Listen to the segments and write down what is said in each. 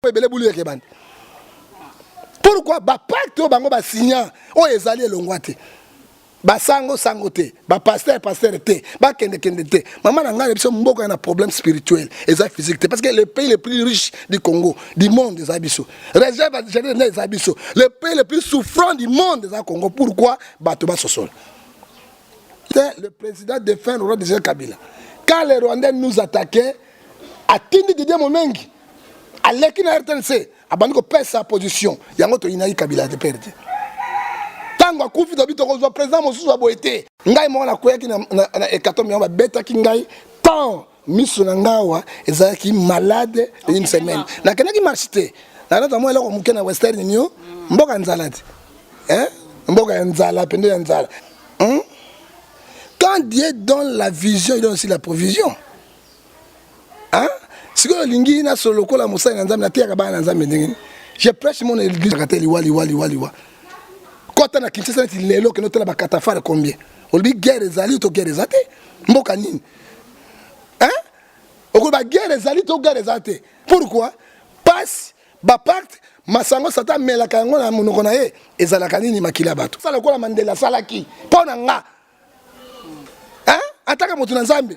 Ebele bulu yeke bandi. Pourquoi ba pacte oyo bango ba signa oyo ezali elongwa te? Basango sango te, ba pasteur pasteur te, bakende kende te. Mama na ngai biso mboka na problème spirituel, eza physique te parce que le pays le plus riche du Congo, du monde eza biso. Réserve jardin eza biso. Le pays le plus souffrant du monde eza Congo. Pourquoi bato ba sosola? Le président défunt Laurent Désiré Kabila. Quand les Rwandais nous attaquaient, atindi Didier Momengi aleki na RTNC abandi kopesa position yango toyinaki Kabila te père te. Ntango akufi tobi tokozwa président mosusu ya boye te. Ngai moko nakweyaki na, na, na hécatombe yango babetaki ngai tant miso na ngai awa ezalaki malade une semaine. Nakendaki marche te, nakendaki mwa eloko moke na Western Union, mboka nzala te, hein? Mboka ya nzala pende ya nzala, hein? Quand Dieu donne la vision, il donne aussi la provision. Hein? Sikoyo olingi nasolo lokola mosali na Nzambe, nateyaka bana na Nzambe ndenge nini? Je prêche mon église kate liwa liwa liwa liwa. Kota na Kinshasa neti lelo kende otala ba catafare combien? Olobi guerre ezali to guerre eza te? Mboka nini? Hein? Okoloba guerre ezali to guerre eza te? Pourquoi? Pasi ba pacte masango Satan amelaka yango na monoko na ye ezalaka nini? Makila ya bato. Sala lokola Mandela asalaki mpo na nga. Hein? Ataka moto na Nzambe.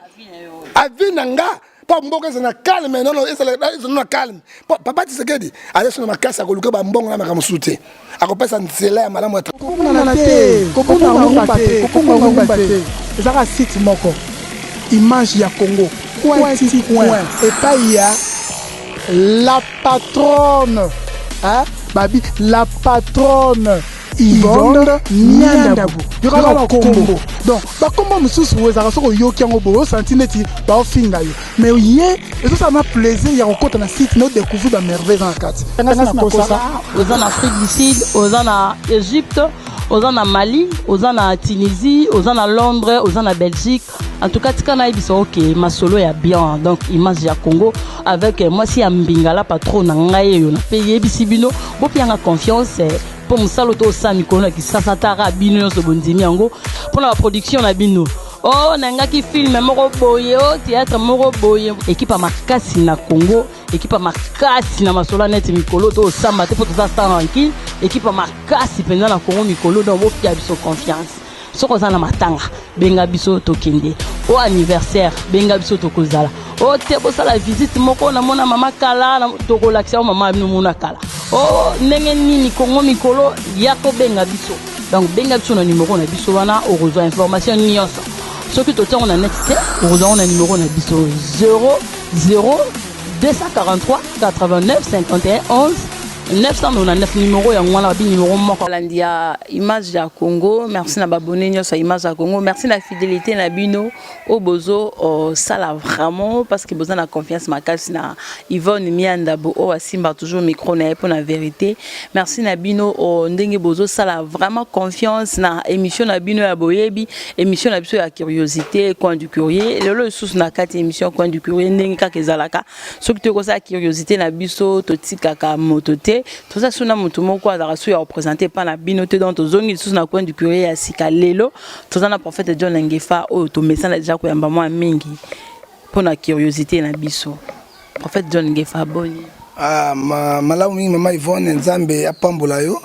Avi na nga mpo mboka ezala na calme, nono ezala na calme. Mpo papa Tshisekedi aza so na makasi akoluka bambongo na makambo mosusu te. Akopesa nzela ya malamu ya Kobungana te, kobunga ngumba te, kobunga ngumba te. Ezaka site moko image ya Congo coin ti coin epai ya la patronne, hein, babi la patronne Yvonne Niandabu, yoka bakombo. Donc bakombo mosusu ezalaka soki oyoki yango boye osanti neti baofinga yo, mais ye ezosala na plaisir ya kokota na site na odécouvrir bamerveille eza na kati. Nakosa oza na Afrique du Sud, oza na Égypte, oza na Mali, oza na Tunisie, oza na Londres, oza na Belgique. En tout cas, tika nayebisa oke masolo ya bien. Donc image ya Congo avec mwasi ya mbingala patron na ngai oyo na mpe yebisi bino bopianga confiance mpo mosala to osala mikolo na Kisasa tara bino nyonso bondimi yango mpona baproduction na bino. Oh, nangaki film moko boye, o théâtre moko boye, équipe ya makasi na Congo, équipe ya makasi na masolo neti mikolo to osamba te mpo toza sans rancune. Équipe ya makasi mpenza na Congo mikolo, donc bopia biso confiance. Soki oza na matanga, benga biso tokende. O anniversaire, benga biso tokozala. O te bosala visite moko, namona mama kala, tokolakisa yo mama bino mona kala. O ndenge nini Congo mikolo ya kobenga biso. Donc benga biso na numero na biso wana, okozwa information nyonso. Soki totiango na net te, okozwa ngo na numero na biso 0 0 243 89 51 11 999, numéro yango wana babi numéro moko. Balandi ya image ya Congo, merci na babone nyonso ya image ya Congo, merci na fidélité na bino oyo bozo sala vraiment parce que boza na confiance makasi na Yvonne Miandabo oyo asimba toujours micro na ye mpo na vérité. Merci na bino ndenge bozo sala vraiment confiance na émission na bino ya boyebi, émission na biso ya curiosité, Coin du Curieux. Lelo lisusu na kati émission Coin du Curieux, ndenge kaka ezalaka, soki toyokosala curiosité na biso, totikaka moto te. Toza so na moto moko azalaka so ya représente epa na bino te. Donc tozongi lisusu na Coin du Curieux ya sika. Lelo toza na prophète John Ngefa oyo tomesana deja koyamba mwa mingi mpona curiosité na biso. Prophète John Ngefa, boni? Ah, malamu mingi mama Yvonne, Nzambe apambola yo.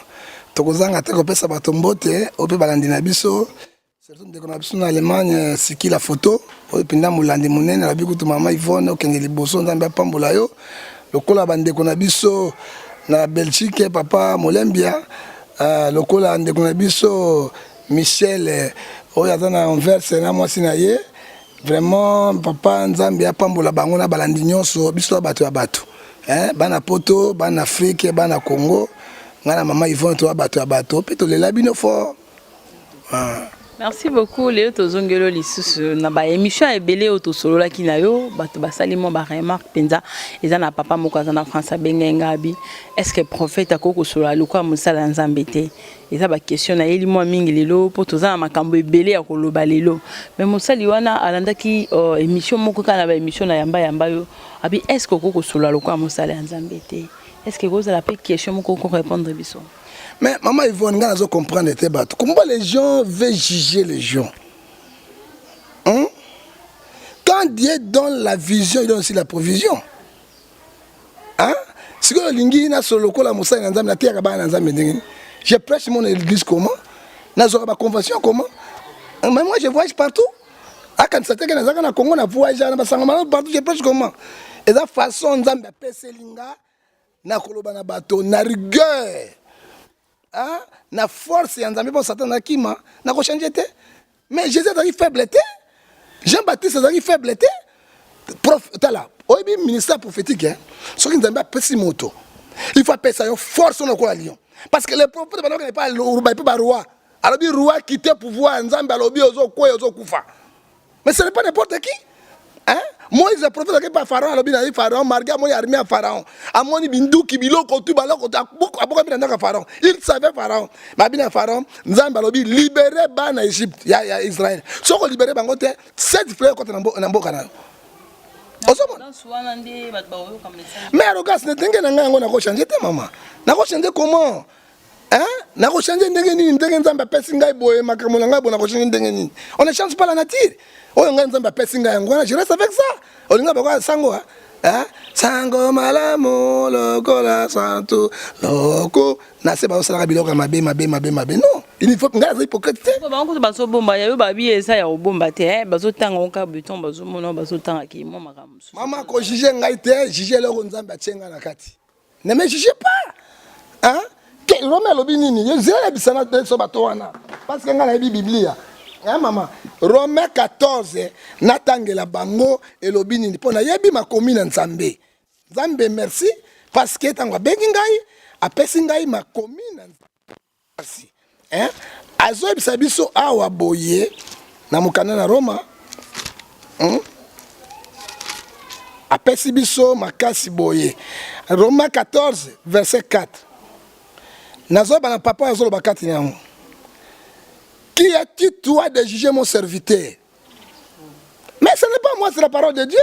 Tokozanga te kopesa bato mbote oyo mpe balandi na biso, surtout ndeko na biso na Allemagne, Sikila Photo, oyo mpenza molandi monene. Alobi kutu mama Yvonne okende liboso, Nzambe apambola yo. Lokola bandeko na biso na Belgique, papa Molembia, lokola ndeko na biso Michel oyo aza na Anvers na mwasi na ye, vraiment papa, Nzambe apambola bango na balandi nyonso. Biso ya bato ya bato, eh, bana Poto, bana Afrique, bana Congo, ngai na mama Yvonne toya bato ya bato mpe tolela bino fort, ah. Merci beaucoup. Lelo tozongeli lisusu na baémission ebele oyo tosololaki na yo. Bato basali mwa baremarque mpenza. Eza na papa moko aza na France, abengai nga abi: est ce que prophète akoki kosolola lokola mosala ya Nzambe te? Eza baquestion nayeli mwa mingi lelo mpo toza na makambo ebele ya koloba lelo. Mais mosali wana alandaki émission moko kaka na baémission na yamba yamba yo, abi: est ce que okoki kosolola lokola mosala ya Nzambe te? Est ce que ekozala mpe question moko okorépondre biso? Mais maman Yvonne, nga nazo comprendre te bato. Comment les gens veulent juger les gens, hein? Quand Dieu donne la vision, il donne aussi la provision. Hein? Sikoyo olingi nasolo lokola mosali na Nzambe, nateyaka bana na Nzambe ndenge nini? Je prêche mon église comment? Nazwaka ba convention comment? Mais moi je voyage partout. Akanisa te ke nazalaka na Congo, na voyage na basango malamu partout, je prêche comment? Eza façon Nzambe apeseli nga na koloba na bato na rigueur. Ah, na force ya Nzambe mpo Satan akima, nako changer te. Mais Jésus azalaki faible te. Jean-Baptiste azalaki faible te. Prof, tala, oyebi ministère prophétique hein? Soki Nzambe apesi moto, il faut apesa yo force lokola lion. Parce que les prophètes bandaki pas ba ba roi. Alobi roi quitter pouvoir, Nzambe alobi ozokwea ozokufa. Mais ce n'est pas n'importe qui. Hein? Moïse le prophète akei pa Pharaon alobi na ye Pharaon marge amoni armée ya Pharaon amoni binduki biloko tu baloko abokami na ndako ya Pharaon. Il savait Pharaon. Mais abi na Pharaon Nzambe alobi libérer bana Égypte ya, ya Israël. Soki olibere bango te sept frères ekota na mboka na yo. Ozomona? Mais arrogance na ndenge na ngai yango nakochange te mama. Nakochange comment? Hein? Nakochange ndenge nini? Ndenge Nzambe apesi ngai boye makambo na ngai boye nakochange ndenge nini? On ne change pas la nature. Oyo ngai Nzambe apesi ngai yango wana je reste avec ça. Olinga bakoya sango hein? Hein? Sango malamu lokola santu loko na se bazosalaka biloko ya mabe mabe mabe mabe non il faut ngai naza hypocrite te. Bango kutu bazobomba ya yo babi eza ya kobomba te eh? Bazotanga oka beton bazomona bazotanga ki mwa makambo mosusu. Mama ko juger ngai te, juger eloko Nzambe atie ngai na kati. Ne me jugez pas. Hein? Ke Romain alobi nini? Ye zela yebisa na biso bato wana. Parce que ngai nayebi Biblia. Hein mama? Romain 14 natangela bango elobi nini? Mpo nayebi makomi na Nzambe. Nzambe merci parce que ntango abengi ngai apesi ngai makomi na Nzambe. Hein? Azoyebisa biso awa boye na mokanda na Roma. Apesi biso makasi boye. Roma 14 verset 4. Nazoba na papa azoloba kati na yango. Qui es-tu toi de juger mon serviteur? Mais ce n'est pas moi, c'est la parole de Dieu.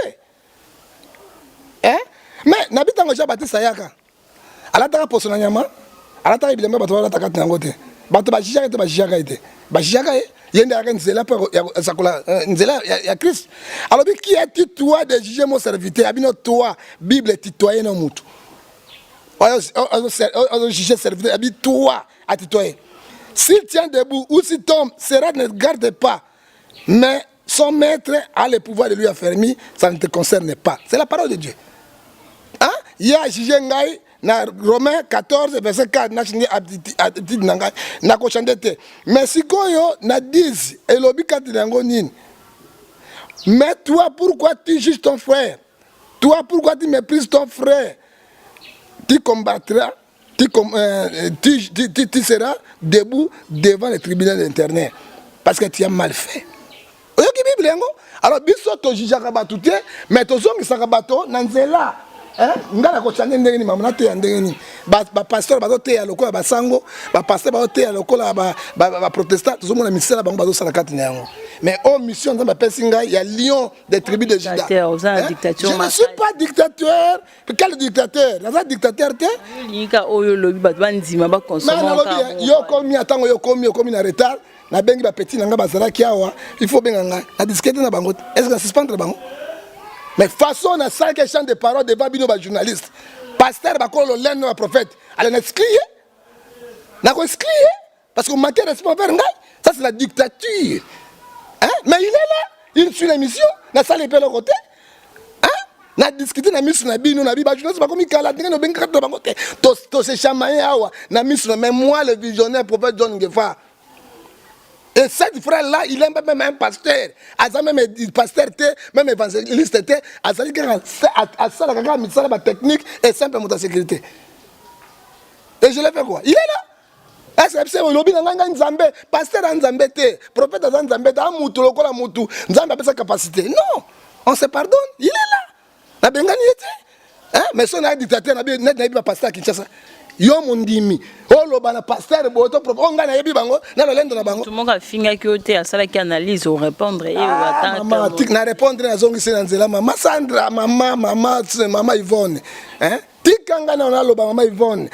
Hein? Mais nabi tango Jean Baptiste ayaka. Alataka poso na nyama, alataka bilamba bato balataka kati na yango te. Bato bajijaka te, bajijaka ye te. Bajijaka ye, ye nde ayaka nzela mpo ya kosakola nzela ya Christ. Alobi qui es-tu toi de juger mon serviteur? Abino toi, Bible tutoyer na mutu. Ozo juger serviteur, abi toi, a tutoyer. S'il tient debout ou s'il tombe, sera ne garde pas. Mais son maître a le pouvoir de lui affermir, ça ne te concerne pas. C'est la parole de Dieu. Hein? Il a jugé ngai na Romains 14 verset 4 na change attitude na ngai na ko changer te. Mais sikoyo na 10 elobi kati na yango nini? Mais toi pourquoi tu juges ton frère? Toi pourquoi tu méprises ton frère? Tu combattras, tu, tu, tu, tu, tu seras debout devant le tribunal interne parce que tu as mal fait. Oyoki Bible yango? Alors biso tojugeaka bato te, mais tozongisaka bato na nzela. Hein? Nga na kochange ndenge nini mama nateya ndenge nini? Ba pasteur bazoteya lokola basango, ba pasteur bazoteya lokola ba protestant, tozomona misala bango bazosala kati na yango. Mais oh mission Nzambe apesi ngai ya lion des tribus de Juda. Dictateur, oza na Hein? dictature Je ne makasi. suis pas dictateur. Quel dictateur? Naza dictateur te. Olingi oyo olobi bato bandima Mais bakonsoma nalobi yo komi atango yo komi okomi na retard, nabengi ba petit na nga bazalaki awa, il faut benga ngai. Na discuter na bango. Est-ce que na suspendre bango? Mais façon na salaki champ de parole devant bino ba journaliste. Pasteur bakolo lendo ba prophète. Allez na exclure. Na ko exclure parce que manquer respect envers ngai, ça c'est la dictature. Hein? Mais il est là, il suit l'émission, na sali pe le côté. Hein? Na discuter na misu na bino na bi ba journaliste bakomi kala ndenge no bengi kata na bango te. To to se chamailler awa na misu na mais moi le visionnaire prophète John Ngefa. Et cet frère-là, il est même un pasteur. Aza même pasteur te, même évangéliste te, azali kaka asala kaka misala ba technique et simple moto ya sécurité. Et je l'ai fait quoi? Il est là. Est-ce que olobi na ngai ngai Nzambe, pasteur a Nzambe te, prophète aza Nzambe te, a mutu lokola mutu, Nzambe apesa capacité. Non, on se pardonne, il est là. Nabengani ye te. Hein? Mais son dictateur na bi net na ba pasteur Kinshasa. Yo mondimi, oloba na pasteur boye to prophète, oh ngai nayebi bango, na lolendo na bango. Moto moko afingaki yo te, asalaki analyse orépondre ye. Ah, mama, tik na répondre nazongisi na nzela mama Sandra, mama mama mama Yvonne. Hein? Tika ngai na naloba mama Yvonne.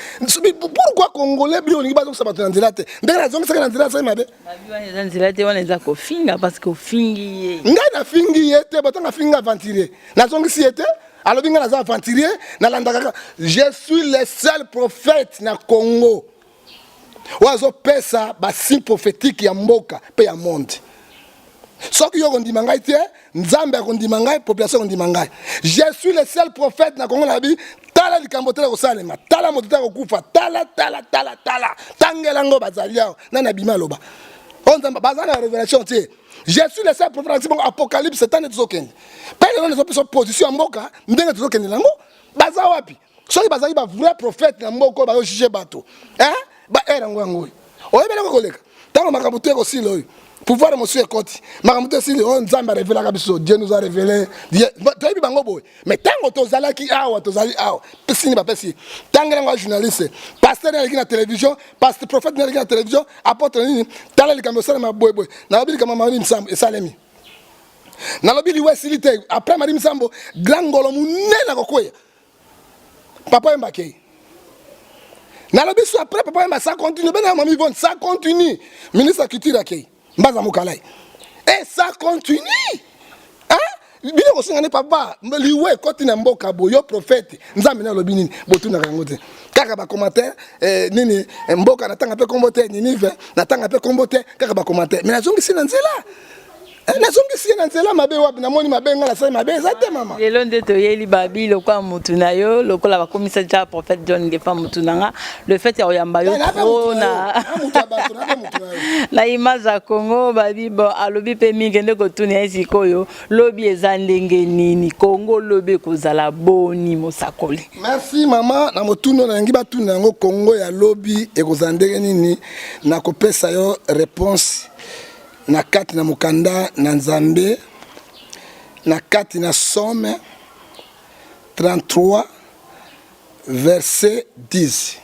Pourquoi congolais bino olingi bazongisa bato na nzela te? Ndenge nazongisaki na nzela asali mabe. Babi wana eza nzela te, wana eza kofinga parce que ofingi ye. Ngai nafingi ye te, bato nafingi aventurier. Nazongisi ye te. Alobi nga naza aventurier, nalandaka kaka. Je suis le seul prophète na Congo oyo azopesa ba signe prophétique ya mboka mpe ya monde. Soki yo okondima ngai te, Nzambe akondima ngai, population akondima ngai. Je suis le seul prophète na Congo, nalobi tala likambo tala kosalema, tala moto tala kokufa, tala tala tala tala, tangela ngo bazali awa, nani abima aloba oyo Nzambe baza na révélation te. Je suis le seul prophète na bongo apocalypse tande tozokende mpe lelo nazopesa position ya mboka ndenge tozokende nango. Baza wapi? Soki bazali ba vrai prophète na mboka oyo bazojuge bato, hein? Ba ere yango yango oyo oyebelaka koleka ntango makambo te ekosila oyo pouvoir mosusu ekoti makambo te esili oyo Nzambe arevelaka biso. Dieu nous a révélé, toyebi bango boye. Mais ntango tozalaki awa, tozali awa, sini bapesi tangela yango ya journaliste, pasteur aleki na télévision, pasteur prophète aleki na télévision, apôtre nini, tala likambo esalema boyeboye. Nalobi likambo Marie Misambo esalemi, nalobi liwa esili te. Après Marie Misambo, grand ngolo monene akokweya, Papa Wemba akei. Nalobi so après Papa Wemba, ça continue bena mami Yvonne, ça continue. Ministre ya culture akei, Mbaza Mokalai, et ça continue, hein? Bino kosenga nde papa liwa ekoti na mboka boyo, prophète Nzambe nde alobi nini? Botunaka yango te, kaka bacommentaire eh, nini eh, mboka natanga mpe kombo te, Ninive natanga mpe kombo te, kaka bacommentaire. Mais nazongisi na nzela eh, nazongisi ye na nzela. Mabe wapi namoni mabe? Ngai nasali mabe eza te, mama. Lelo nde toyeli babi lokola mutu na yo, lokola bakomisa ja prophète John Ngefa mutu na nga. Le fait ya koyamba yo trop na image ya Congo, babi bon alobi mpe mingi nde kotuna ye sikoyo: lobi eza ndenge nini? Congo lobi ekozala boni, mosakoli? Merci mama na motuna. Nalingi batuna yango: Congo ya lobi ekozala ndenge nini? Nakopesa yo réponse na kati na mokanda na Nzambe, na kati na Psaume 33 verset 10: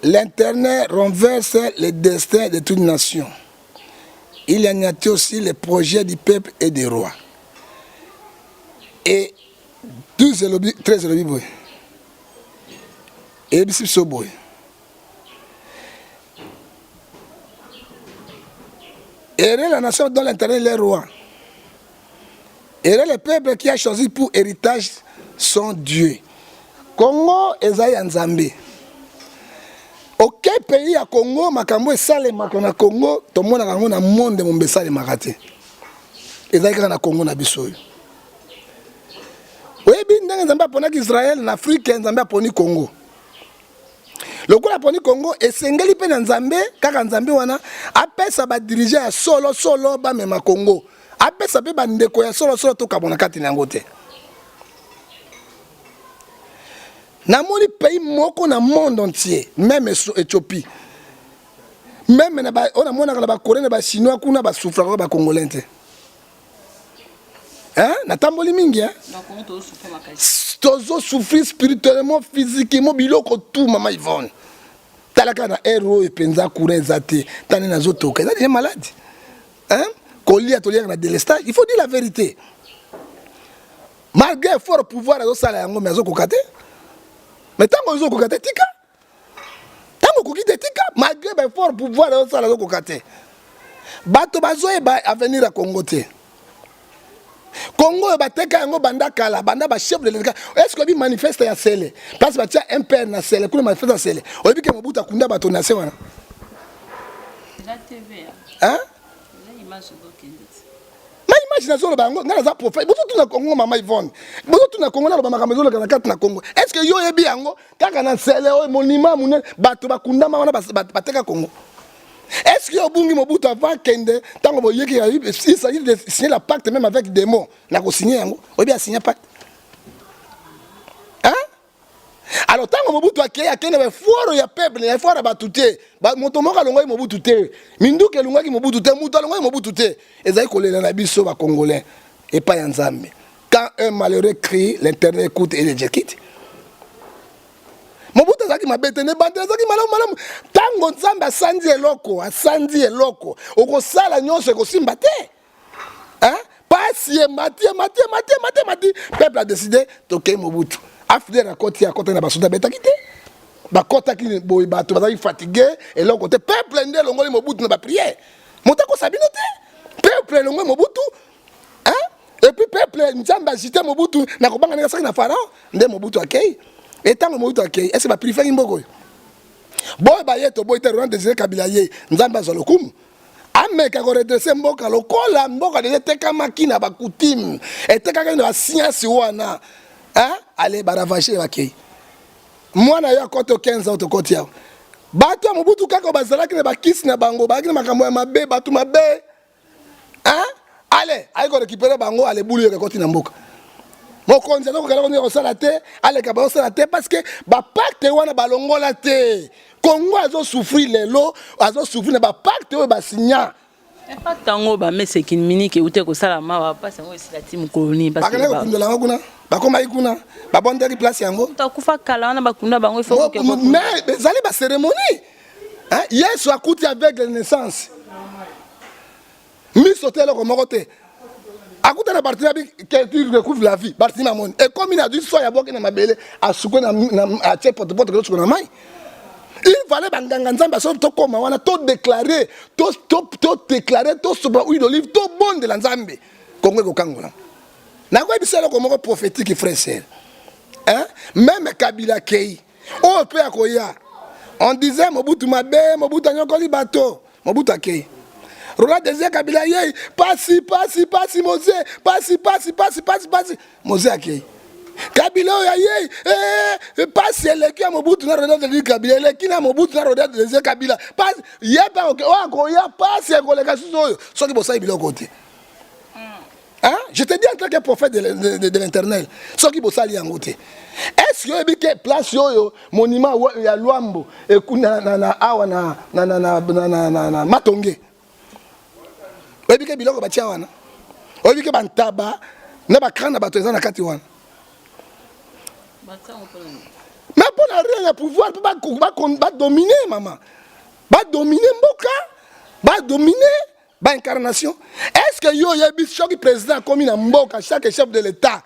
"L'Éternel renverse le destin de toute nation. Il anéantit aussi les projets du peuple et des rois." Et 12 elobi, 13 elobi boye, eyebisi biso boye: "Heureux la nation dont l'Éternel est roi. Heureux le peuple qui a choisi pour héritage son Dieu." Congo ezali ya Nzambe. Oke pays ya Congo, makambo esalemaka na Congo, tomonaka yango na monde mombe, esalemaka te, ezali kaka na Congo na biso oyo. Oyebi ndenge Nzambe aponaki Israel na Afrike, Nzambe aponi Congo. Lokola aponi Congo, esengeli mpe na Nzambe, kaka Nzambe wana apesa badirigeants ya solo solo bamema Congo, apesa mpe bandeko ya solosolo. Tokabona kati na yango te. Namoni pays moko na monde entier, même Éthiopie, même na oyo namonaka na bacoréen, na bachinois kuna, basouffraka bacongolais te, hein? Natamboli mingi, hein? Tozosouffrir spirituellement, physiquement, biloko tout. Mama Yvonne, tala kaka na aire oyo mpenza courant eza te, tani nazotoka, eza déjà malade, hein? Kolia, toliaka na délestage. Il faut dire la vérité, malgré effort pouvoir azosala yango, mais azokoka te. Mais ntango ozokoka te, tika. Ntango okoki te, tika. Malgré baeffort pouvoir azosala, azokoka te. Bato bazoyeba avenir ya Congo te. Congo oyo bateka yango banda kala, banda bachef de l'État. Est ce que oyebi manifeste ya Sele, place batia MPR na Sele kuna, manifeste ya Sele? Oyebi ke Mobutu akunda bato na se wana, hein? Ma image nazoloba yango, ngai naza prophète. Bozotuna Congo, mama Yvonne, bozotuna Congo, naloba makambo ezoleka na kati na Congo. Est ce que yo oyebi yango? Kaka na Nsele oyo, monument monene, bato bakundama wana, bateka Congo. Est ce que obungi Mobutu avant kende? Ntango boyeki, il s'agit de signer la pacte même avec démon na kosigner yango. Oyebi asigner pacte, hein? Alors ntango Mobutu akei, akende baeffort ya peuple, ya effort ya bato te. Moto moko alongwaki Mobutu te, minduki elongwaki Mobutu te, moto alongwaki Mobutu te. Ezali kolela na biso bacongolais epai ya Nzambe. Quand un malheureux crie, l'Éternel écoute et l'exécute. Mobutu azalaki mabe te, ne bande azalaki malamu malamu. Ntango Nzambe asandi eloko, asandi eloko, okosala nyonso ekosimba te, hein? Pasi emati, emati, emati, emati, emati, peuple a décidé tokei. Mobutu AFDL akoti, akotaki na basoda, abetaki te, bakɔtaki boye, bato bazalaki fatigue, eloko te. Peuple nde elongoli Mobutu na baprière. Moto akosa bino te, peuple elongoli Mobutu, hein? Et puis peuple Nzambe agite Mobutu na kobanga ndenge asaki na Pharaon nde Mobutu akei. Et ntango Mobutu akei, est-ce ba purifiaki mboka oyo? Boye baye toboyi te Laurent Désiré Kabila ye Nzambe azwa lokumu. Ameka koredresser mboka lokola mboka déjà etekamaki na bacoutume, etekaki na bascience wana. Hein? Ale baravage bakei. Mwana yo akoti 15 ans tokoti awa. Bato ya Mobutu kaka bazalaki na bakisi na bango, bazalaki na makambo ya mabe, bato mabe. Hein? Ale ayi korécupérer bango, ale bulu yoka ekoti na mboka. Mokonzi azokokela koni kosala te, aleka bazosala te parce que bapacte wana balongola te. Congo azosouffrir lelo, azosouffrir na bapacte oyo basinya. Impact yango bameseki miniki euti kosala mawa mpasi yango esila ti mokolo nini? Bakendaki kokundola yango kuna, bakomaki kuna, babondaki place yango. Moto akufa kala wana bakunda bango, ifo. Mais ezali bacérémonie. Yesu akuti aveugle naissance, miso te, eloko moko te. Akuta na Bartimi abi que tu recouvre la vie. Bartimi amoni ekomi na zwi soi aboki na mabele, asukwe, atie potopoto kezosuka na mai. Il fallait banganga Nzambe aso tokóma wana, todéclare, todéclare, tosopa huile d'olive, tobondela Nzambe, Kongo ekokangola. Nakoyebisa eloko moko prophétique, frère sœur, hein? Même Kabila kei oyo mpe akoya, on disait Mobutu mabe, Mobutu anyokoli bato. Mobutu akei, Laurent Désiré Kabila yei, pasi pasi pasi, Mzee pasi pasi pasi pasi pasi. Mzee akei, Kabila oyo ayei, eh, pasi eleki ya Mobutu na Laurent Désiré Kabila, eleki na Mobutu na Laurent Désiré Kabila. Pasi ye mpe oyo akoya, pasi ekoleka susu oyo soki bosali biloko te. Hein? Je te dis en tant que prophète de l'Éternel, soki bosali yango te. Est-ce que oyebi ke place oyo monument ya Lwambo ekuna na awa na Matonge? Oyebi ke biloko batia wana? Oyebi ke bantaba na bacrâne na bato eza na kati wana? Mais mpo na rien ya pouvoir, mpo badomine mama, badomine mboka, badomine baincarnation. Est ce que yo oyebi soki président akomi na mboka, chaque chef de l'État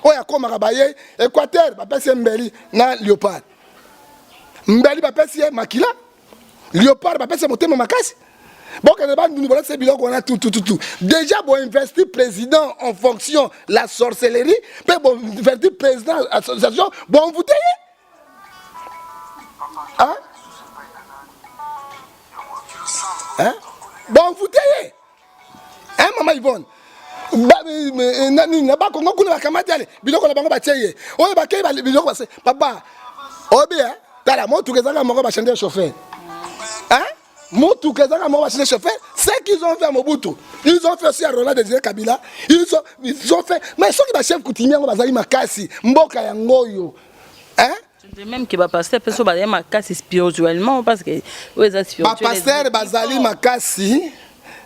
oyo akomaka, baye Équateur bapesi ye mbeli na léopard, mbeli bapesi ye makila, léopard bapesi ye motema makasi, bokende Bandundu bolakisa ye biloko wana tutututu. Déjà boinvesti président en fonction la sorcellerie, mpe boinvesti président association bonvoûte ye. Hein? Hein? Bonvoûte ye. Hein, mama Yvonne, nani na Bakongo kuna bakamati ale biloko na bango batie ye oyo bakei biloko base papa oyebi. Tala motuka ezaka moko, bachange chauffeur. Hein? Motuka ezaka moko, bachange chauffeur. Ce qu'ils ont fait à Mobutu, ils ont fait aussi à Laurent Désiré Kabila, ils ont fait. Mais soki bachef coutumier yango bazali makasi, mboka yango oyo, hein? Même que bapasteur mpe so bazali makasi spirituellement, parce que oyo eza spirituel. Bapasteur bazali makasi,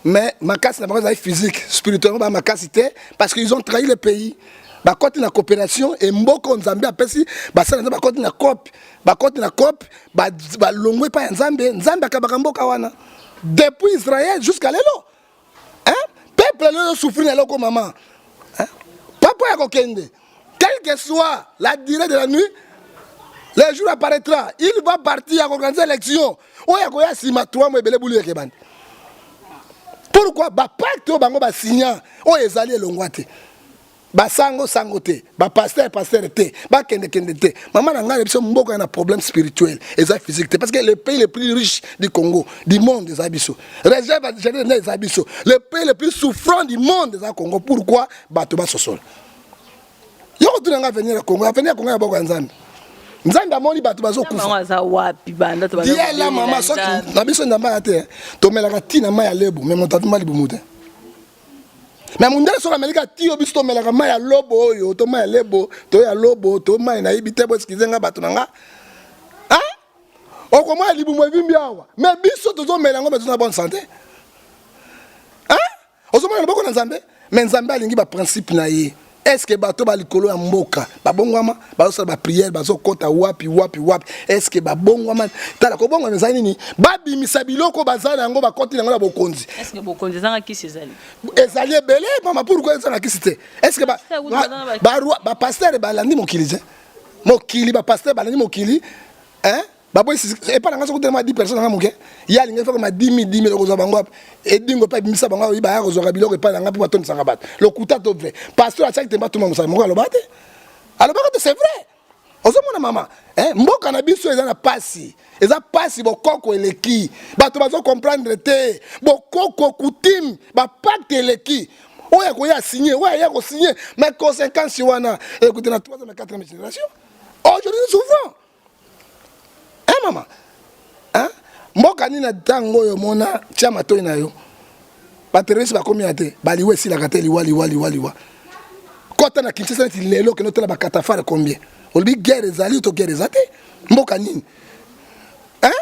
mais makasi na bango ezali physique, spirituellement baa makasi te, parce qu'ils ont trahi le pays. Bakoti na coopération e mboka oyo Nzambe apesi basala Nzambe, bakoti na cope, bakoti na cope, balongwe epai ya Nzambe. Nzambe akabaka mboka wana depuis Israël jusqu'à lelo. Hein? Peuple lelo souffrir na eloko mama. Hein? Papa ya kokende, quelle que soit la durée de la nuit, le jour apparaîtra. Il va partir ya organiser élection oyo akoya nsima 3 mois, ebele bulu ekebandi. Pourquoi? Bapacte oyo bango basinya oyo ezali elongwa te. Basango sango te, bapasteur pasteur te, bakendekende te. Mama na ngai na biso mboka ya na problème spirituel, eza physique te, parce que le pays le plus riche du Congo, du monde, eza biso. Réserve générale eza biso. Le pays le plus souffrant du monde eza Congo. Pourquoi? Bato basosola. Yo kotuna nga avenir ya Congo, avenir ya Congo ya boko ya Nzambe. Nzambe amoni bato bazokufa. Bango aza wapi banda to banda? Diela mama, soki na biso ndamba ya te, tomelaka ntina mai ya lebu, mais moto avimba libumu te. Mais mondele soki amelika ti oyo biso tomelaka mai ya lobo oyo, to mai ya lebo, to ya lobo, to mai nayebi te, boexcuser nga bato na nga, okomona libumu evimbi awa. Mais biso tozomela yango, mais toza na bonne santé. Ozomona loboko na Nzambe. Mais Nzambe alingi baprincipe na ye. Est ce que bato balikolo ya mboka babongwama, bazosala baprière, bazokɔta wapi wapi wapi, est ce que babongwama? Tala, kobongwama ezali nini? Babimisa biloko baza na yango, bakɔti yango na bokonzi. Est-ce que bokonzi ezanga kisi ezali? Ezali ebele mama. Pourquoi eza na kisi te? Est ce que bapasteur balandi mokili te? Mokili, bapasteur balandi mokili, hein? Baboyi epa na nga soki otelema 10 personnes nga moke. Ye alingi faka ma 10 000 10 000 okozwa bango wapi? Edingo mpe abimisa bango oyi baya kozwaka biloko epai na nga mpo batondisaka bato. Lokuta to vrai. Pasteur atiaki temba tuma mosala moko alobaka te. Alobaka te c'est vrai. Ozomona mama, eh, mboka na biso eza na pasi. Eza pasi bokoko eleki. Bato bazo comprendre te. Bokoko coutume, ba pacte eleki. Oyo akoya signer, oyo aya ko signer, mais conséquence wana écoutez na 3e na 4e génération. Aujourd'hui nous souffrons. Hein mama? Hein? Mboka nini na ntango oyo mona tia matoi na yo. Ba terroristes bakomi ya te, baliwa esilaka te liwa liwa liwa liwa. Kota na Kinshasa neti lelo kende otala ba catafare combien? Olobi guerre ezali to guerre eza te? Mboka nini? Hein?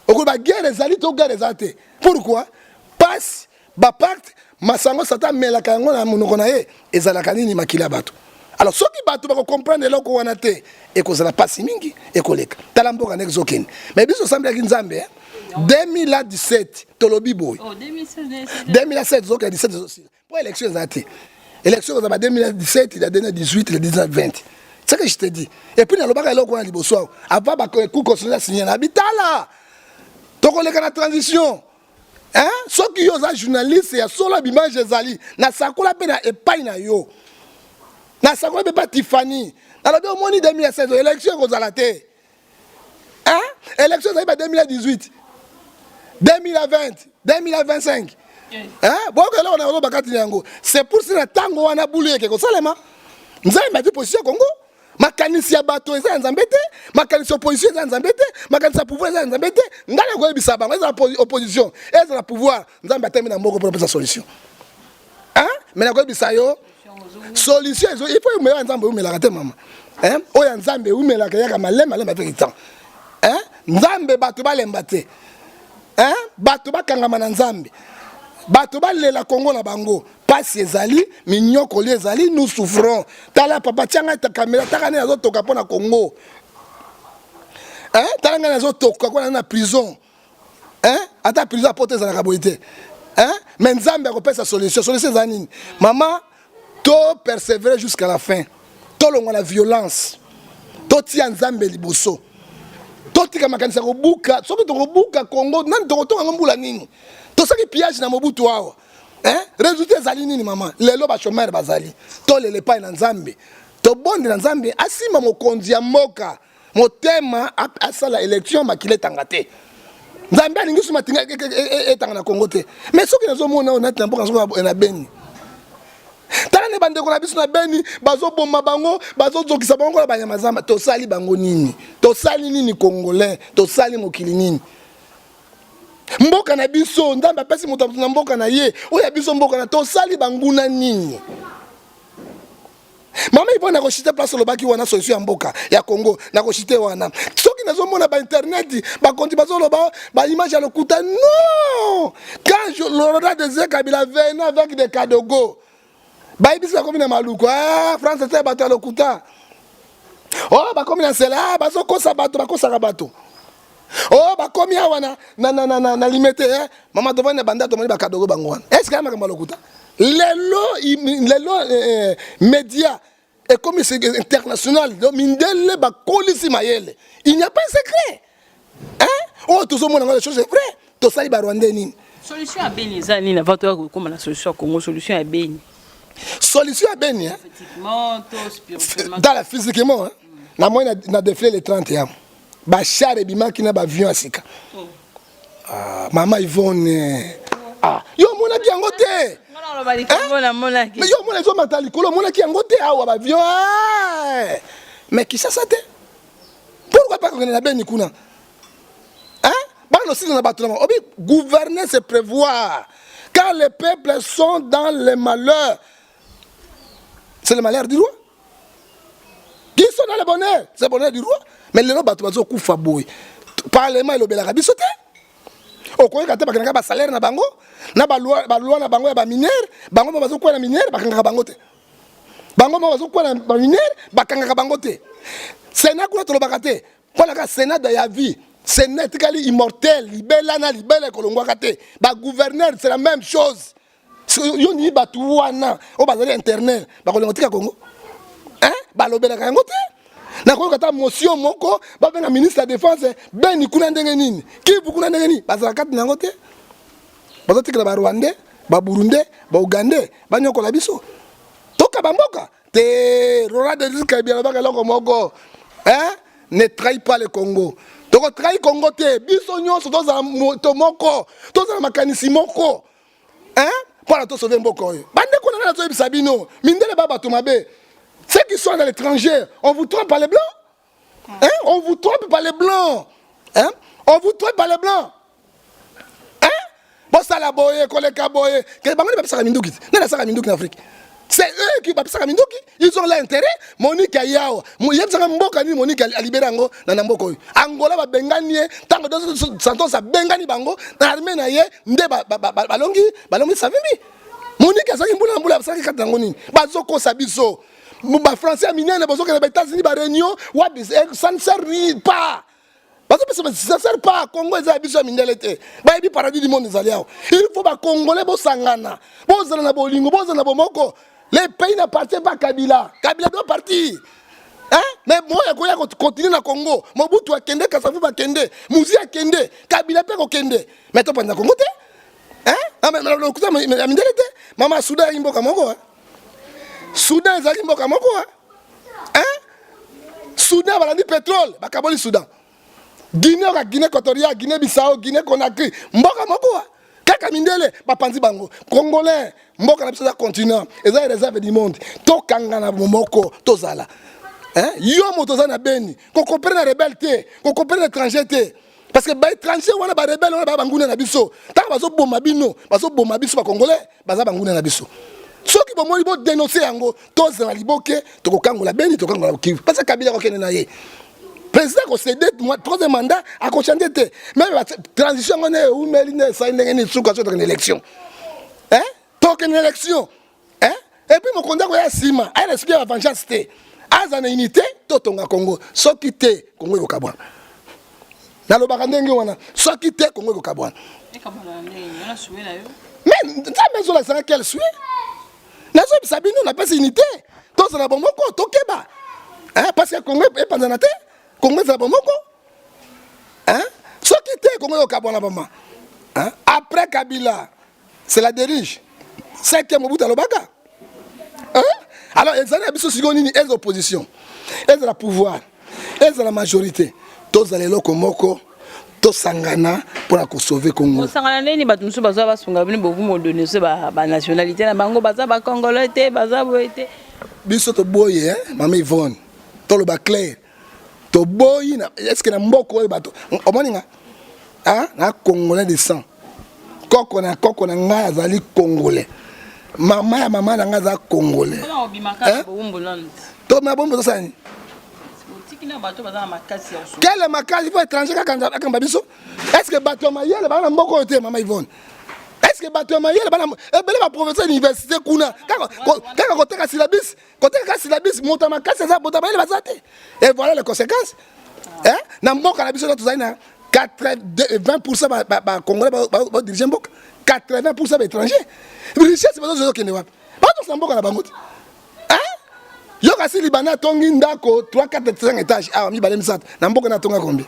Okoloba guerre ezali to guerre eza te? Pourquoi? Pasi Ba pacte masango satan amelaka yango na monoko na ye ezalaka nini makila ya bato. Alors soki bato bako comprendre eloko wana te ekozala pasi mingi ekoleka. Tala mboka ndenge ezokende. Mais biso osambelaki Nzambe hein? 2017 tolobi boye. Oh, 2016 2017 ezokende 17 ezosila. Po élection eza te. Élection eza ba 2017, la 2018, la 2020. C'est ce que je te dis. Et puis nalobaka eloko wana liboso awa. Avant ba cour constitutionnelle signer na bitala. Tokoleka na transition. Hein? Soki yo oza journaliste ya solo bimage ezali nasakola mpe na epai na yo nasakola mpe epai Tiffany nalobi omoni 2016 élection ekozala te hein? Élection ezali ba 2018 2020 2025 hein? Boyoka eloko na koloba kati na yango c'est pour cela ntango wana bulu eke kosalema Nzambe ati position ya Congo. Makanisi ya bato eza ya Nzambe te, makanisi ya opposition eza ya Nzambe te, makanisi ya pouvoir eza ya Nzambe te. Ngai nakoyebisa bango ezala opposition, ezala pouvoir, Nzambe atemi na moko mpo napesa solution. Hein? Mais nakoyebisa yo solution ezo il faut umela Nzambe umelaka te mama. Hein? Oyo ya Nzambe umelaka yaka malema malema avec temps. Hein? Nzambe bato balemba te. Hein? Bato bakangama na Nzambe. Bato balela Kongo na bango. Pasi ezali, minyokoli ezali, nous souffrons. Tala papa tia ngai kamera taka nde nazotoka mpo na Congo. Hein? Tala ngai nazotoka kuna na prison. Hein? Ata prison ya poto ezalaka boye te. Hein? Mais Nzambe akopesa solution. Solution eza nini? Mama, to persévérer jusqu'à la fin. Tolongwa na violence. Totia Nzambe liboso. Totika makanisa kobuka. Soki tokobuka Congo, nani tokotonga yango mbula nini? Tosaki pillage na Mobutu awa. Hein? Résultat ezali nini mama? Lelo ba chômeurs bazali. Tolela epai na Nzambe. Tobondela Nzambe asimba mokonzi ya mboka motema asala élection makila etanga te. Nzambe alingi suma tinga etanga na Congo te. Mais soki nazomona oyo nati na mboka soki na Beni. Tala ne bandeko na biso na Beni bazoboma bango, bazozokisa bango kola banyama zamba. Tosali bango nini? Tosali nini Congolais? Tosali mokili nini? Mboka na biso Nzambe apesi moto na mboka na ye, oyo ya biso mboka na tosali banguna nini? Mama Yvonne nakoshite place olobaki wana solution ya mboka ya Congo nakoshite wana. Soki nazomona ba internet bakonzi bazoloba ba image ya lokuta non. Quand je, Laurent Désiré Kabila venait avec des kadogo bayebisi bakomi na maluku ah, France te bato ya lokuta oh bakomi na nsela ah, bazokosa bato bakosaka bato oh bakomi awa na, na, na, na, na, na limete eh? mama tovandi na banda tomoni bakadogo bango wana est ce que ya makambo ya lokuta lelo lelo eh, eh media ekomi international donc mindele bakolisi mayele il n'y a pas un secret hein oyo tozomona ngo les choses vrai tosali ba rwandais nini solution ya beni eza nini avant toya kokoma na solution ya congo solution ya beni solution ya beni hein? tala physiquement hein? na moi na défilé le 30 ya bachar ebimaki na baavion ya sika oh. Ah, mama Yvonne ah, yo omonaki yango te mais yo omona ezomata likolo omonaki yango te awa bavion eh. mais Kinshasa te pourquoi pas kokende na Beni kuna bana osila na bato na obi gouverner c'est prévoir quand les peuples sont dans le malheur c'est le malheur du roi qui sont dans le bonheur c'est le bonheur du roi mais lelo bato bazokufa boye parlement elobelaka biso te okoyoka te bakendaka basalaire na bango na baloi na bango ya baminere bango mo bazokwela na minere bakangaka bango te bango mo bazokwela na baminere bakangaka bango te sénat kuna tolobaka te mpo na kaka sénat ya vie sénat etikali immortel libela na libela ekolongwaka te bagouverneur c'est la même chose yo ndimi bato wana oyo bazali internet bakolinga kotika Congo hein balobelaka yango te. Nakoyoka ata motion moko babenga ministre ya défense Beni kuna ndenge nini, Kivu kuna ndenge nini, bazala kati na yango te. Bazotikela ba Rwandais, ba Burundais, ba Ougandais banyokola biso. Tokaba mboka te. Laurent Désiré Kabila alobaka eloko moko, hein? Ne trahit pas le Congo. Toko trahit Congo te. Biso nyonso tozala moto moko, tozala makanisi moko, hein? Mpona tosauve mboka oyo. Bandeko na ngai, nazoyebisa bino, mindele ba bato mabe. Ceux qui sont à l'étranger, on vous trompe par les blancs, hein? On vous trompe par les blancs, hein? On vous trompe par les blancs, hein? Bosala boye, koleka boye, ke bango nde bapesaka minduki te. Nani asalaka minduki na Afrique? C'est eux qui bapesaka minduki. Ils ont l'intérêt. Monique ayawa yebisaka mboka nini Monique alibere yango na mboka oyo Angola. Babengani ye ntango Dos Santos abengani bango na armée na ye nde balongi Savimbi. Monique azalaki mbula na mbula, asalaki kati yango nini? Bazokosa biso. Bafrançais ya minene bozokende ba États-Unis, baréunion wapi? Ça ne sert pas. Bazopesa, ça sert pas. Congo eza ya biso, ya mindele te. Bayebi paradis du monde ezali awa. Il faut bacongolais bosangana, bozala na bolingo, bozala na bomoko. Le pays n'appartient pas Kabila. Kabila doit partir, hein? Mais moya akoya continuer na Congo. Mobutu akende, Kasavubu akende, Mzee akende, Kabila mpe akokende, mais topanza Congo te, hein? Lokuta ya mindele te. Mama, Soudan ezalaki mboka moko. Soudan ezalaki mboka moko, hein? Soudan balandi pétrole, bakaboli Soudan. Guinée oka, Guinée équatoriale, Guinée Bissau, Guinée Conakry, mboka moko kaka. Mindele bapanzi bango. Congolais, mboka na biso eza continent, eza réserve du monde. Tokanga na moko, tozala. Yo moto oza na Beni, kocoopérer na rebelle te, kocoopérer na étranger te, parce que baétranger wana, barebelle wana, baya banguna na biso. Ntango bazoboma bino, bazoboma biso bacongolais, baza banguna na biso. Soki bomoni, bodénonce yango. Tozala liboke, tokokangola Beni, tokokangola Kivu, parce que Kabila akokende na ye. Président akocéder troisième mandat, akochange te. Même transition yango nde eumeli, nde esali ndenge nini? Suka so tokende élection, tokende élection. Et puis mokonzi akoya nsima, aya na esprit ya vengeance te, aza na unité, totonga Congo. Soki te, Congo ekokabwana. Nalobaka ndenge wana, soki te, Congo ekokabwana. Mais Nzambe ezolakisanga quel souhait. Nazobisa bino, napesi unité, tozala bomoko, tokeba, parce que Congo epanzana te. Congo ezala bomoko. Soki te, Congo ekokabwana bama. Après Kabila, c'est la déluge. Cinquième, Mobutu alobaka. Alors ezali na biso sikoyo nini? Eza opposition, ezala pouvoir, ezala majorité, tozala eloko moko, tosangana mpona kosauve Congo. Kosangana ndeni? Bato mosusu bazwa basunga bino, bovumo donner banationalité na bango, baza bacongolais te, baza boye te. Biso toboye, mama Yvonne, toloba clair, toboyi. Est-ce na mboka oyo bato omoni nga na Congolais de sang, koko na koko na ngai azali Congolais, mama ya mama na ngai aza Congolais. To na bombo tosala nini? Quelle makasi po étranger kaka akamba biso? Est ce que bato ya mayele baa na mboka oyo te, mama Yvonne? Est ce que bato ya mayele bana ebele, baprofesseur université kuna kaka koteka syllabus, koteka kaka syllabus? Moto ya makasi aza, moto ya mayele baza te. Et voilà les conséquences na mboka na biso. Tozali na 20 % bacongolais badirige mboka, 80 % baétranger. Richesse bazozokende wapi? Bazokisa mboka na bango te. Yo kasi Libana atongi ndako 3, 4, 5 étage awa, mibale, misato na mboka na atonga combien?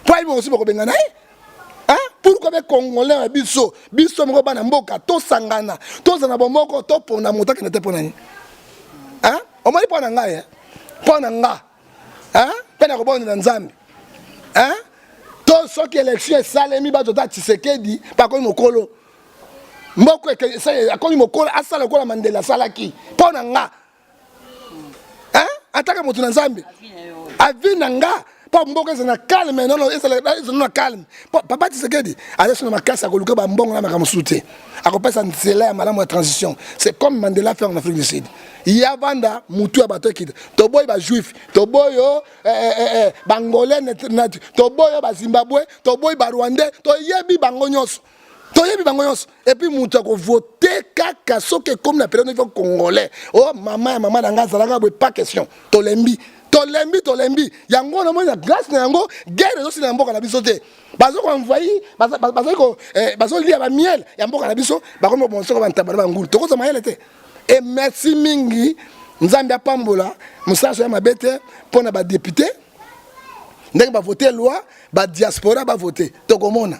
Po ayebi mosusu bakobenga na ye. Pourquoi be Congolais na biso, biso moko bana mboka, tosangana, tozala na bomoko, topona moto akende te? Mpo na nini? Omoni, mpo na ngai, mpo na nga mpe na kobondela Nzambe to soki élection esalemi, bato ta Tshisekedi bakomi mokolo, mboka akomi mokolo, asala lokola Mandela asalaki. Mpo na nga, ataka moto na Nzambe, avi na nga, mpo mboka ezala na calme. Nono, ezala na calme, mpo papa Tshisekedi aza so na makasi, akoluka bambongo na makambo mosusu te, akopesa nzela ya malamu ya transition. C'est comme Mandela fait en Afrique du Sud. Ya vanda mutu ya bato ekita. Toboyi bajuif, toboyi yo bangolais, toboyi yo bazimbabwe, toboyi barwandais, toyebi bango nyonso, toyebi bango nyonso. Et puis moto akovote kaka soki ekomi na période, il faut Congolais o mama ya mama na ngai azalaka boye, pas question. Tolembi, tolembi, tolembi yango. Namoni na grâce na yango, guerre ezosila na mboka na biso te. Bazokoenvahir, bazali bazolia bamiel ya mboka na biso, bakomi kobonga soko bantaba na bangulu. Tokozwa mayele te. Et merci mingi. Nzambe apambola mosala ya mabe te mpo na badepute ndenge bavote loi badiaspora bavote tokomona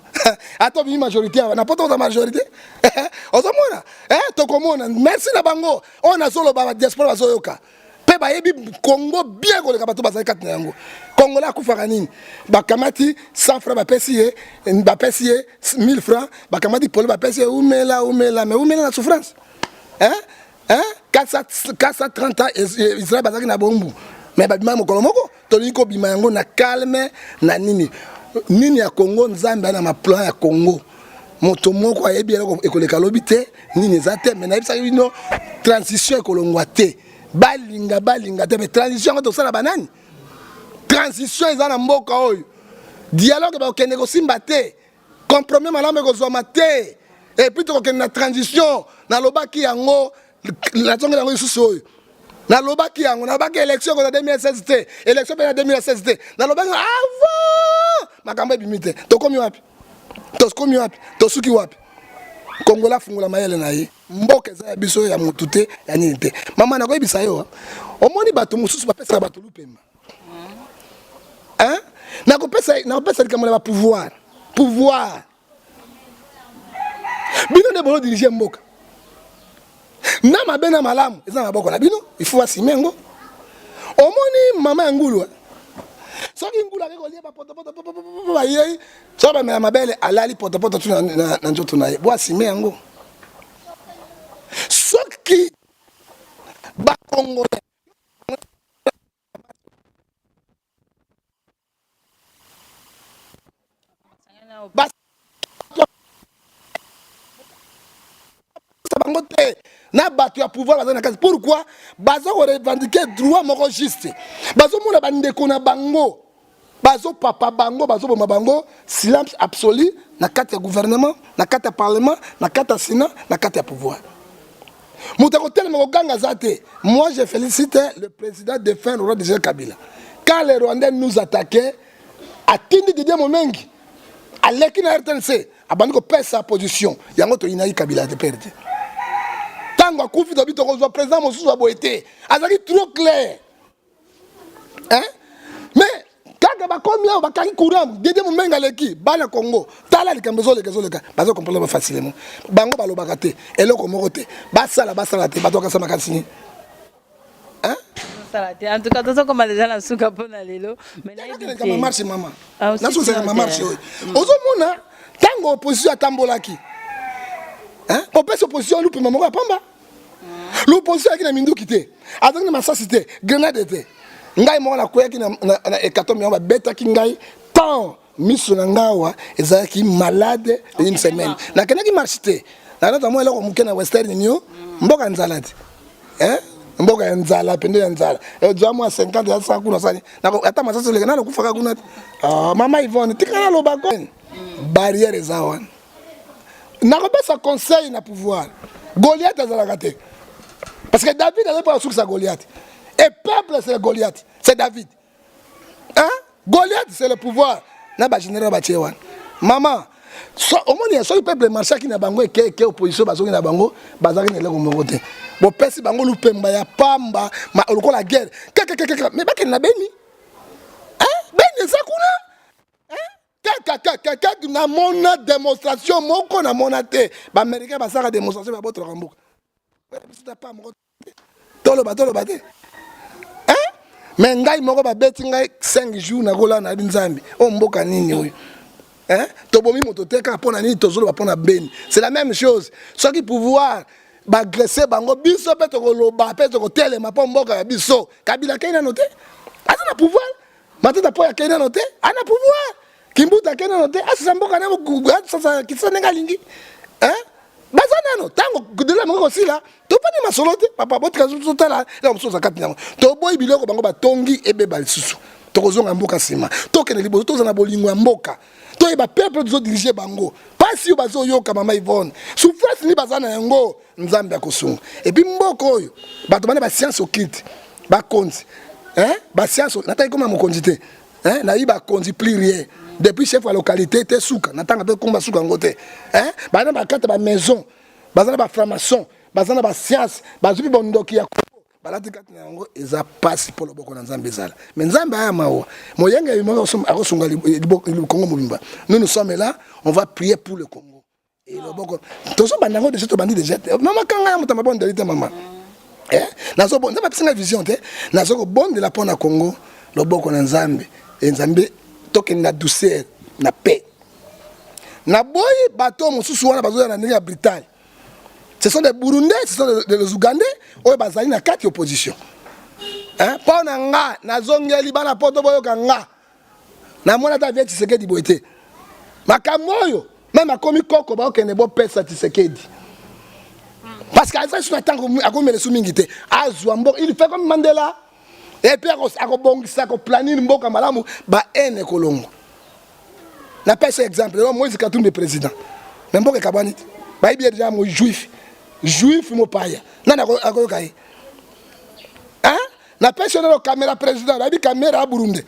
ata obimi majorité awa na poto oza majorité ozomona eh, tokomona merci na bango oyo nazoloba badiaspora bazoyoka mpe bayebi congo bien koleka bato bazali kati na yango congolais akufaka nini bakamati 100 franc bapesi ye bapesi ye 1000 franc bakamati polo bapesi ye umela umela mais umela na souffrance hein? Hein? 430 ans Israël bazalaki na bombu mais babima mokolo moko tolingi kobima yango na calme na nini nini ya Congo Nzambe ana maplan ya Congo moto moko ayebi eloko ekoleka lobi te nini eza te mais nayebisaki bino transition ekolongwa te balinga balinga te mais transition yango tosala banani transition eza na mboka oyo dialogue bakokende kosimba te Compromis malamu ekozwama te. Et puis tokokende na transition. Nalobaki yango, nazongela yango lisusu oyo. Nalobaki yango, nalobaki élection ekozala 2016 te, élection mpe na 2016 te. Nalobaki avant makambo ebimi te. Tokomi wapi? Tokomi wapi? Tosuki wapi? Kongola afungola mayele na ye. Mboka eza ya biso ya motu te, ya nini te. Mama nakoyebisa yo, omoni bato mosusu bapesaka bato lupemba. Hein? Nakopesa nakopesa likambo na ba pouvoir. Pouvoir. Bino nde bolo diriger mboka. Na mabe na malamu eza na maboko na bino, il faut assumer yango. Omoni mama ya ngulu. Eh? Soki ngulu ake kolia ba potopoto bayei, soki bamela mabele alali potopoto tu na, na, na nzoto na ye. Bo assumer yango. Soki ba Congolais bango te na bato ya pouvoir baza na kati pourquoi baza korevendique droit moko juste bazomona bandeko na bango bazopapa bango bazoboma bango silence absolu na kati ya gouvernement na kati ya parlement na kati ya sénat na kati ya pouvoir moto akotelema koganga aza te moi je félicite le président défunt Laurent Désiré Kabila quand les Rwandais nous attaquaient atindi Didier Momengi aleki na RTNC abandi kopesa position yango toyinaki Kabila te pere te ntango akufi tobi tokozwa président mosusu ya boye te azalaki trop clair Hein? Mais kaka bakomi awa bakangi courant Didier Mumenga aleki bana Congo tala likambo ezoleka ezoleka bazo comprendre ba facilement bango balobaka te eloko moko te basala basala te bato bakasa makanisi nini hein? Sala te en tout cas tozokoma deja na suka mpo na lelo mais nayebi te marche mama ah, nasusaka ma marche oyo mm. ozomona ntango opposition atambolaki hein? opesi opposition lupema moko ya pamba L'opposition ayaki na minduki te, azalaki na masasi te, grenade te. Ngai moko nakweyaki na, na, na hekatombe yango babetaki ngai tant miso na ngai awa ezalaki malade une semaine. Nakendaki marche te, nakanaki mwa eloko moke na Western Union, mboka nzala te eh? mboka ya nzala pende ya nzala ezwa mwa 50 ya 100 kuna sani ata masasi eleka nano kufaka kuna te. Ah, mama Yvonne tika naloba ko barrière eza wana nakopesa conseil na pouvoir goliath azalaka te parce que david azali mpo asukisa goliath et peuple c'est goliath c'est david hein? goliath c'est le pouvoir na bagénéral batie wana mama so, omoni soki peuple marchaki na bango eke eke opposition bazongi na bango bazalaki na eloko moko te bopesi bango lupemba ya pamba lokola guerre kekekekeke mais bakende na beni hein? beni eza kuna Kakakakaka namona demonstration moko namona te baaméricain basalaka demonstration babotolaka mboka biso ta pa moko toloba toloba te me ngai moko babeti ngai 5 jours nakolala nayebi nzambe oyo mboka nini oyo tobomi moto te kaka mpo na nini tozoloba mpo na beni c'est la même chose soki pouvoir bagrese bango biso mpe tokoloba mpe tokotelema mpo mboka ya biso kabila akei nano te aza na pouvoir Matata po akei nano te, ana pouvoir. Kimbuta akei nano te, asisa mboka na asasa kisasa ndenge alingi. Hein? Baza nano tango dela moko kosila, tofandi masolo te, papa botika totala eloko mosusu oza kati nango. Toboyi biloko bango batongi ebeba lisusu. Tokozonga mboka nsima. Tokende liboso tozala na bolingo ya mboka. Toyeba peuple tozo diriger bango. Pasi oyo bazoyoka mama Yvonne, souffrance nini baza na yango. Nzambe akosunga. Et puis mboka oyo bato bana ba science occulte bakonzi hein ba science nataki koma mokonzi te hein nayi bakonzi plus rien depuis chef ya localité te suka natanga mpe komba suka yango te hein bana bakata ba maison baza na ba franc-maçon baza na ba science bazwi bondoki ya Congo. Balati kati na yango eza pasi mpo loboko na Nzambe ezala. Mais Nzambe aya mawa. Moyenge akosunga Congo mobimba. Nous nous sommes là, on va prier pour le Congo. Et loboko tozobanda yango deja tobandi deja te. Mama kanga ya moto mabondeli te mama. Eh, nazo bon, Nzambe apesi nga vision te. Nazo kobondela mpo na Congo loboko na Nzambe. E Nzambe tokende na douceur, na paix. Naboyi bato mosusu wana bazoya na ndenge ya brutal. Ce sont des Burundais, ce sont des, des Ougandais oyo bazali na kati opposition. Hein? Mpo na nga nazongeli bana poto boyoka nga. Namona ata vie Tshisekedi boye te. Makambo oyo meme akomi koko baokende bopesa Tshisekedi. Parce que aza na ntango akomela su mingi te. Azwa mboka, il fait comme Mandela. Et puis akobongisa akoplanir mboka malamu ba haine ekolongwa. Napesa exemple, lelo Moïse Katumbi président. Mais mboka ekabwani te. Bayebi ye déjà mo juif. Juif mopaya. Nani akoyoka ye? Hein? Napesi yo nano kamera président, bayebi kamera ya Burundi.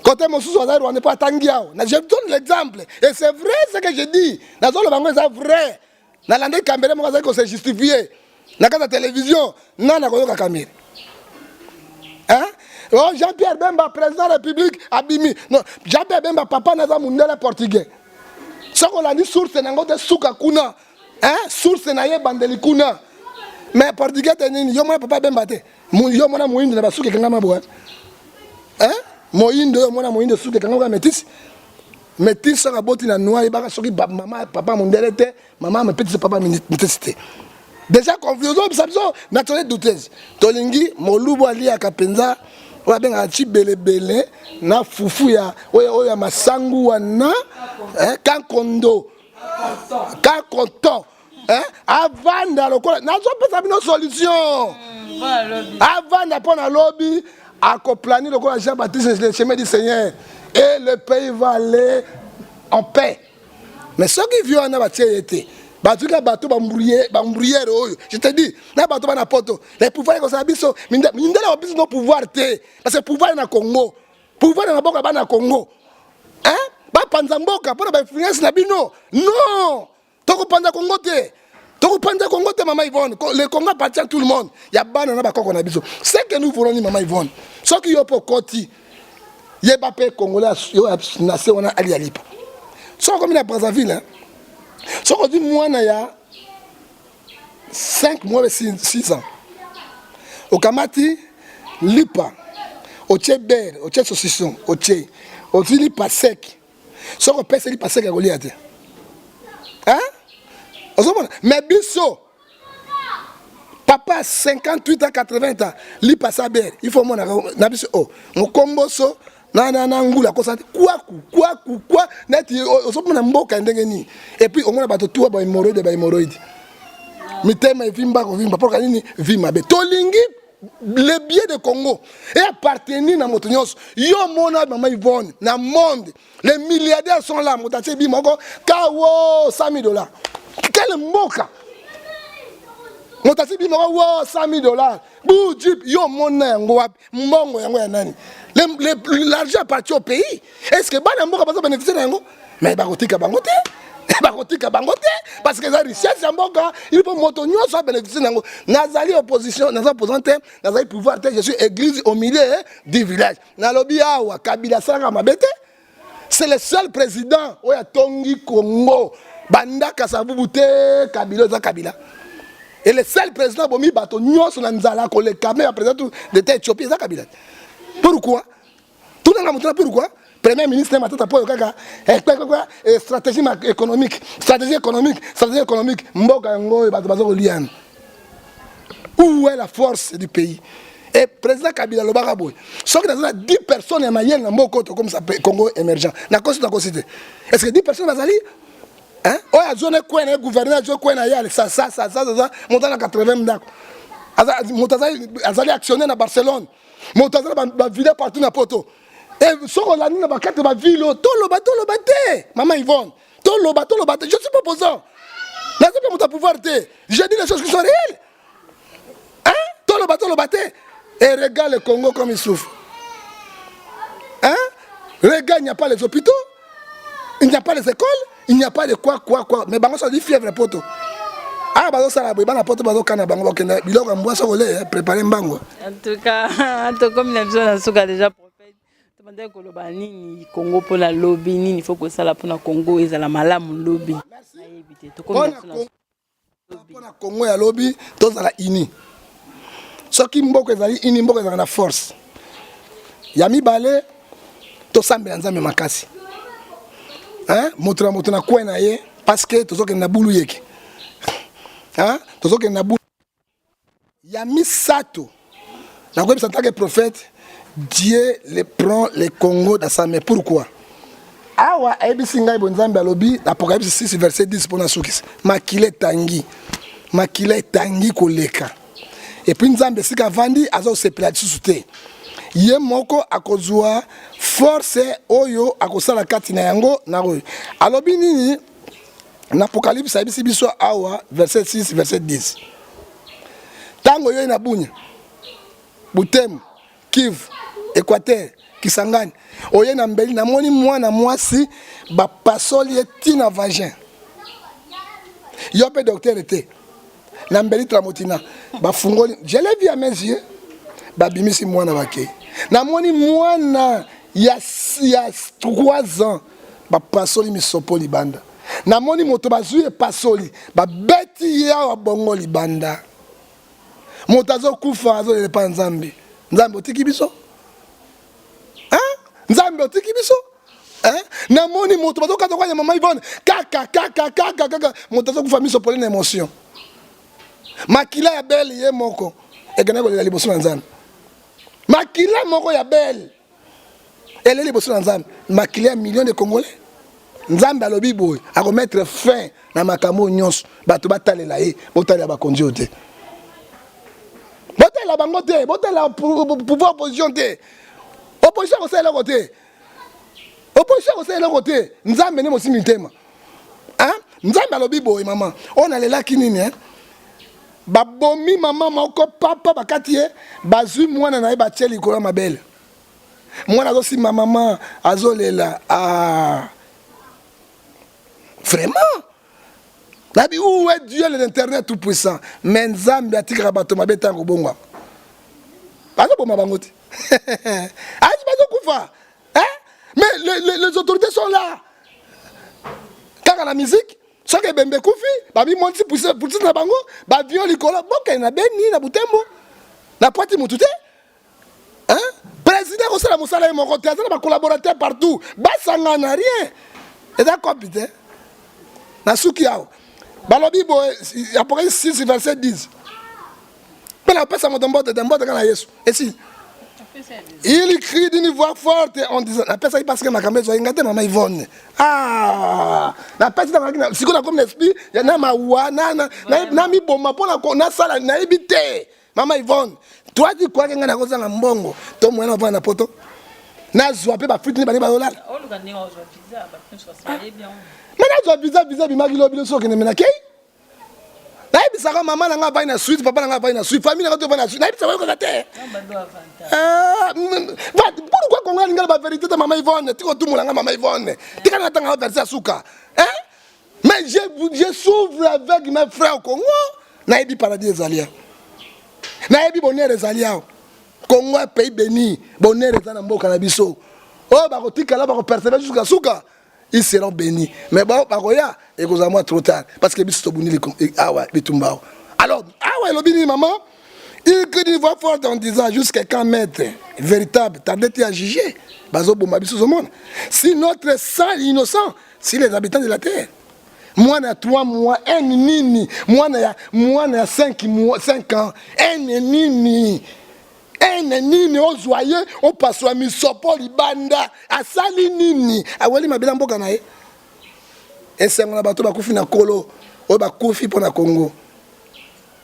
Côté mosusu azali Rwandais mpo atangi awa. Je donne l'exemple et c'est vrai ce que je dis. Nazoloba yango eza vrai. Nalandaki kamera moko azali ko se justifier na kati ya télévision. Nani akoyoka kamera? Hein? Oh, Jean-Pierre Bemba, président de la République, abimi. Non, Jean-Pierre Bemba, papa naza mundele portugais. Soki olandi source nango te suka kuna. Hein? Source na ye bandeli kuna. Mais portugais te nini? Yo mona papa Bemba te. Yo mona moyindo na basuki ekangama boye. Hein? Moyindo yo mona moyindo suki ekangama métis. Métis soki aboti na noir yebaka soki mama papa mundele te, mama mepetisi papa métis te. Déjà conflit ozobisa biso nationalité douteuse. Tolingi molubu aliaka mpenza oyo abengaka chibelebele na fufu ya oyo oyo ya masangu wana eh, kankondo kankoton eh, avanda lokola nazopesa bino solution avanda mpo na lobi akoplani lokola Jean Baptiste le chemin du Seigneur et le pays va aller en paix. Mais soki vieux wana batie ye te, batika bato bambriere oyo, je te dis, na bato bana poto, le pouvoir ekozala biso, mindele ba biso no pouvoir te, parce que pouvoir na Congo, pouvoir na maboko ya bana Congo, hein? Bapanza mboka mpona ba influence na bino, non, tokopanza Congo te. Tokopanza Congo te, Mama Yvonne. Le Congo appartient à tout le monde. Ya bana na bakoko na biso. Ce que nous voulons ni Mama Yvonne. Soki yo po koti yeba pe congolais yo na se wana ali alipa. Soki okomi na Brazzaville, hein? Soki ozwi mwana ya 5 mois 6 ans, okamati lipa, otie beurre, otie saucisson, otie, ozwi lipa sec. Soki opesi lipa sec ya kolia te. Hein? Ozomona? Mais biso papa 58 ans 80 ans lipa sa beurre, il faut mona na biso oh mokomboso na na na ngula kosa kwaku kwaku kwa neti ozomona mboka ndenge nini et puis omona bato tuwa ba hémorroïde ba hémorroïde mitema evimba kovimba mpo nini vi mabe tolingi le bien de Congo et appartenir na moto nyonso yo mona mama Yvonne na monde les milliardaires sont là moto atie bi moko kawo 100 000 dollars quel mboka moto atie bi moko wo 100 000 dollars bu jeep yo mona yango wapi mbongo yango ya nani l'argent appartient au pays est ce que bana mboka bazo bénéficier na yango mais bakotika bango te bakotika bango te parce que eza richesse ya mboka il faut moto nyonso abénéficie na yango nazali opposition naza opposant te nazali pouvoir te je suis église au milieu du village nalobi awa Kabila asalaka mabe te c'est le seul président oyo atongi Congo banda Kasavubu te Kabila eza Kabila et le seul président abomi bato nyonso na nzala koleka me ya président d'état Éthiopie eza Kabila pourquoi tunanga moto na pourquoi premier ministre matata poyo kaka eh, stratégie économique stratégie économique stratégie économique mboka yango oyo bato baza koliana où est la force du pays et président Kabila alobaka boye soki naza na 10 personnes ya mayele na mboka oyo tokomisa Congo émergent nakosi nakosi te est ce que 10 personnes bazali oyo azwi na kwe na ye gouverneur azwi kwe na ye sa sa sa sa sa moto na 80 ndako moto azali actionnaire na Barcelone moto aza na baville partout na poto soki olandi na bakati ya baville oyo toloba toloba te mama Yvonne toloba toloba te je suis pas opposant naza mpe moto ya pouvoir te je dis les choses qui sont réelles hein toloba toloba te et regarde le Congo comme il souffre hein regarde il n'y a pas les hôpitaux il n'y a pas les écoles il n'y a pas de quoi quoi quoi mais bango so dit fièvre poto Awa bazosala boye, bana poto bazokana bango bakenda biloko ya mbwa soko ole prepare mbango. En tout cas, tokomi na biso na suka déjà prophète. Tobandaki koloba nini Congo mpona lobi, nini faut kosala mpona Congo ezala malamu lobi. Nayebi te. Tokomi na biso na mpona Congo ya lobi, tozala uni. Soki mboka ezali uni, mboka ezalaka na force. Ya mibale, tosambela Nzambe makasi, hein? Moto na moto na coin na ye, parce que tozokende na bulu yeke, hein? Tozokende na bulu. Ya misato, nakoyebisa en tant que prophète, Dieu le prend le Congo dans sa main. Pourquoi? Awa ayebisi ngai bo Nzambe alobi na Apocalypse 6 verset 10 mpona sukisa, makila etangi, makila etangi koleka. Et puis Nzambe esika avandi aza kosepela lisusu te. Ye moko akozwa force oyo akosala kati na yango na oyo alobi nini na Apocalypse. Ayebisi biso awa verset 6 verset 10: ntango oyoi na Bunya, Butembo, Kivu, Équateur, Kisangani, oye na mbeli, namoni mwana mwasi bapasoli ye ntina vagin. Yo mpe docteur te, na mbeli tramotina bafungoli, je l'ai vu à mes yeux, babimisi mwana, bakei. Namoni mwana ya 3 ans bapasoli misopo libanda. Namoni moto bazwi epasoli, babeti ye awa bongo libanda. Moto azokufa, azolela epa Nzambe: "Nzambe, otiki biso, Nzambe, otiki biso." Namoni moto bazokata kwanya, mama Ivone, kaka kaka kaka kaka, moto azokufa miso pole na émotion. Makila ya bele ye moko ekendaki kolela liboso na Nzambe. Makila moko ya bele eleli liboso na Nzambe, makila ya million de Congolais. Nzambe alobi boye, akomettre fin na makambo oyo nyonso. Bato batalela ye, botalela bakonzi oyo te, botalela bango te, botalela pouvoir opposition te. Opposition akosala eloko te, opposition akosala eloko te. Nzambe nde mosimbi mitema. Nzambe alobi boye, mama oyo nalelaki nini, babomi mama moko, papa bakati ye, bazwi mwana na ye, batie likolo ya mabele, mwana azosimba mama, azolela. Ah, vraiment, nabi où est Dieu l'Éternel tout puissant? Mais Nzambe atikaka bato mabe ntango kobongwama, bazoboma bango te, azi bazokufa. Mais les autorités sont là kaka na musique. Soki ebembe ekufi, babimonisi puissance na bango, baavion likolo. Bokende na Beni, na Butembo, na pwati mutu te. Président kosala mosala ye moko te, aza na bacollaborateur partout, basangana, rien eza kopi te. Na suki awa, balobi boye, Apocalypse 6 verset 10, mpe napesa moto mbote te, mbote kaka na Yesu esi. Il crie d'une voix forte en disant, napesaki parce que makambo ezwaki nga te, mama Ivone. Ah, napesi, sikoyo nakomi na esprit na mawa na miboma mpo nasala, nayebi te. Mama Ivone, toi tu crois que ngai nakozanga mbongo to moyen ovanda na poto, nazwa mpe bafuti nde bange bazolala? Me nazwa visa, visa ebimaki lobi soki okende me nakei. Nayebisaka mama na ngai avandi na Suisse, papa na ngai avandi na Suisse, famille na ngai to avandi na Suisse. Nayebisaka yo kaka te. Pourquoi Kongo alingala bavérité te? Mama Ivone, tika otumula ngai. Mama Ivone, tika na tanga verset ya suka. Mais je souffre avec mes frères au Congo. Nayebi paradis ezali awa, nayebi bonheur ezali awa. Congo ya pays béni, bonheur eza na mboka na biso. Oyo bakotikala, bakopersévérer jusqu'à suka, ils seront bénis. Mais bon, bakoya, ekozala mwa trop tard, parce que biso tobundi awa bitumba awa. Alors awa elobi nini, mama? Il crie d'une voix forte en disant: "Jusqu'à quand, maître véritable, tarde-t-il à juger?" Bazoboma biso, ozomona si notre sang innocent, si les habitants de la terre. Mwana ya 3 mois un nini? Mwana ya 5 mois, 5 ans, un nini? Ene nini ozwa ye, opaswa misopo libanda? Asali nini? Aweli mabela mboka na ye. Esengo na bato bakufi na Kolo, oyo bakufi mpo na Congo,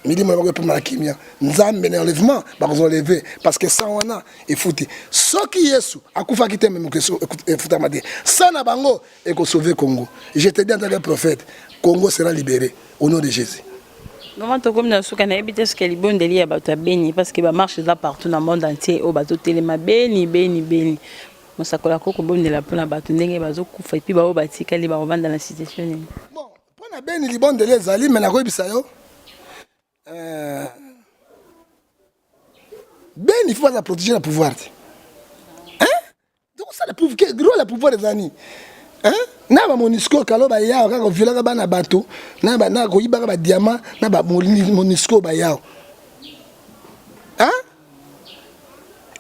milimo na bango epema na kimia. Nzambe na enlèvement bakozwa enlevé, parce que sang wana efuti. Soki Yesu akufaki te, meme efutama te. Sang na bango ekosauve Congo. Je te dis en tant que prophète, Congo sera libéré au nom de Jésus. Mama, tokomi na suka. Nayebi te soki libondeli ya bato ya Beni, parce que bamarche eza partout na monde entier, oyo bazotelema Beni, Beni, Beni. Mosakoli akoki kobondela mpona bato ndenge bazokufa, et puis baoyo batikali bakovanda na situation nini? Bon, mpo na Beni, libondeli ezali, me nakoyebisa yo. Euh, Beni faut baza protéger na pouvoir te. Hein? Donc ça le pouvoir rôle ya pouvoir eza nini? Hein? Na ba Monusco kalo ba yao kaka violaka bana bato na ba na koyibaka ba diamant na ba Monusco ba yao. Hein?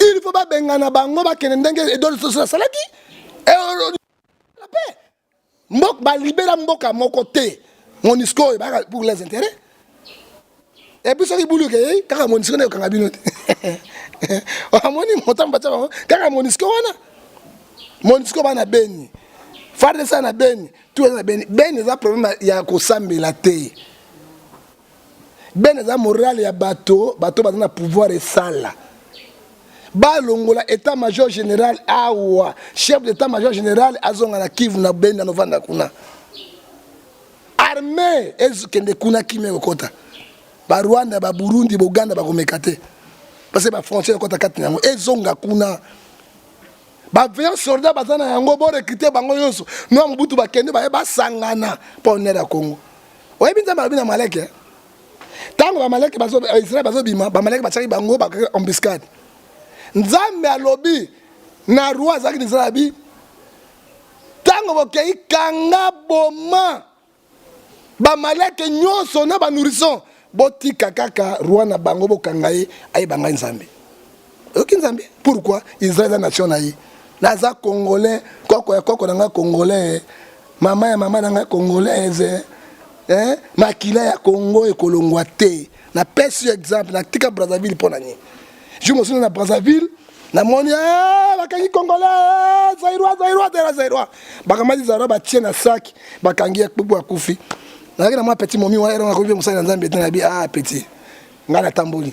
Il faut babengana bango bakende ndenge Edouard Soso asalaki. La paix. Mboka ba libera mboka moko te. Monusco oyo baka pour les intérêts. Et puis soki bulu ke kaka Monusco nde ekanga bino te. Amoni motambo batia bango kaka Monusco wana. Monusco bana Beni. FARDC na Beni, tout eza na Beni. Beni eza problème ya kosambela te. Beni eza morale ya bato, bato baza na pouvoir esala. Balongola état major général awa, chef d'état major général azonga na Kivu na Beni anovanda kuna. Armée ezokende kuna kimia ekokota. Ba Rwanda, ba Burundi, ba Uganda bakomeka te. Parce que ba frontière ekota kati na yango ezonga kuna. Ba vaillants soldats baza na yango bo recruter bango nyonso. Noa Mobutu bakende baye basangana mpo honneur ya Congo. Oyebi Nzambe alobi na Maleke ntango bamaleke bazo Israël bazobima, bamaleke batiaki bango bakaki embuscade. Nzambe alobi na roi azalaki na Israël abi ntango bokei kanga boma bamaleke nyonso na banourrisson botika kaka roi na bango bokanga ye ayeba ngai Nzambe. Oyoki Nzambe? Pourquoi Israël eza nation na ye? Naza congolais, koko ya koko na ngai congolais, mama ya mama na ngai congolaise. Eh? Makila ya Congo ekolongwa te. Napesi yo exemple, natika Brazzaville mpo na nini? Jour mosusu na Brazzaville namoni ah, bakangi congolais zaïrois zaïrois zaïrois zaïrois bakamati zaïrois batie na saki bakangi ye kpupu akufi. Nazalaki na mwa petit momi wana ero nakoki mpe mosali na Nzambe te na bi ah petit ngai natamboli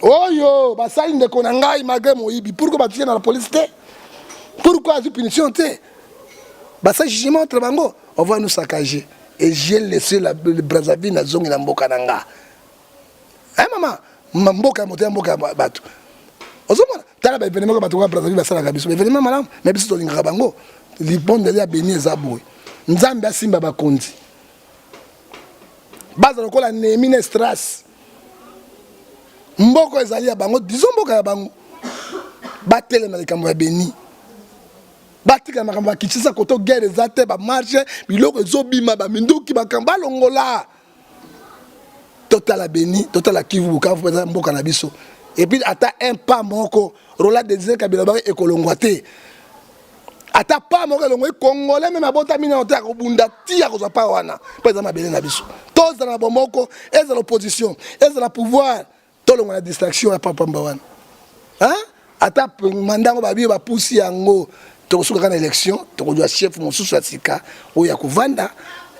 oyo basali ndeko na ngai malgré moyibi pourquoi batie na la police te pourquoi azwi punition te basali jugement entre bango on va nous saccager et j'ai laissé la le Brazzaville nazongi na mboka na nga eh mama mboka ya moto ya mboka ya bato ozomona tala ba événement bato ya Brazzaville basalaka biso ba événement malamu mais biso tolingaka bango libondeli ya Beni eza boye Nzambe asimba bakonzi baza lokola Nehemie na Esdras mboka ezali ya bango disons mboka ya bango batelema likambo ya Beni batika makambo ya Kinshasa koto guerre eza te ba marche biloko ezobima ba minduki makambo balongola totala Beni totala Kivu Bukavu eza mboka na biso et puis ata un pas moko Roland Désiré Kabila baki ekolongwa te ata pa moko elongoi congolais meme abotami nano te akobunda ti akozwa pa wana mpo eza mabele na biso tozala na bomoko ezala opposition ezala pouvoir tolongwa na distraction ya papamba wana ata mandango babi bapusi yango tokosuka kaka na élection tokozwa chef mosusu ya sika oyo akovanda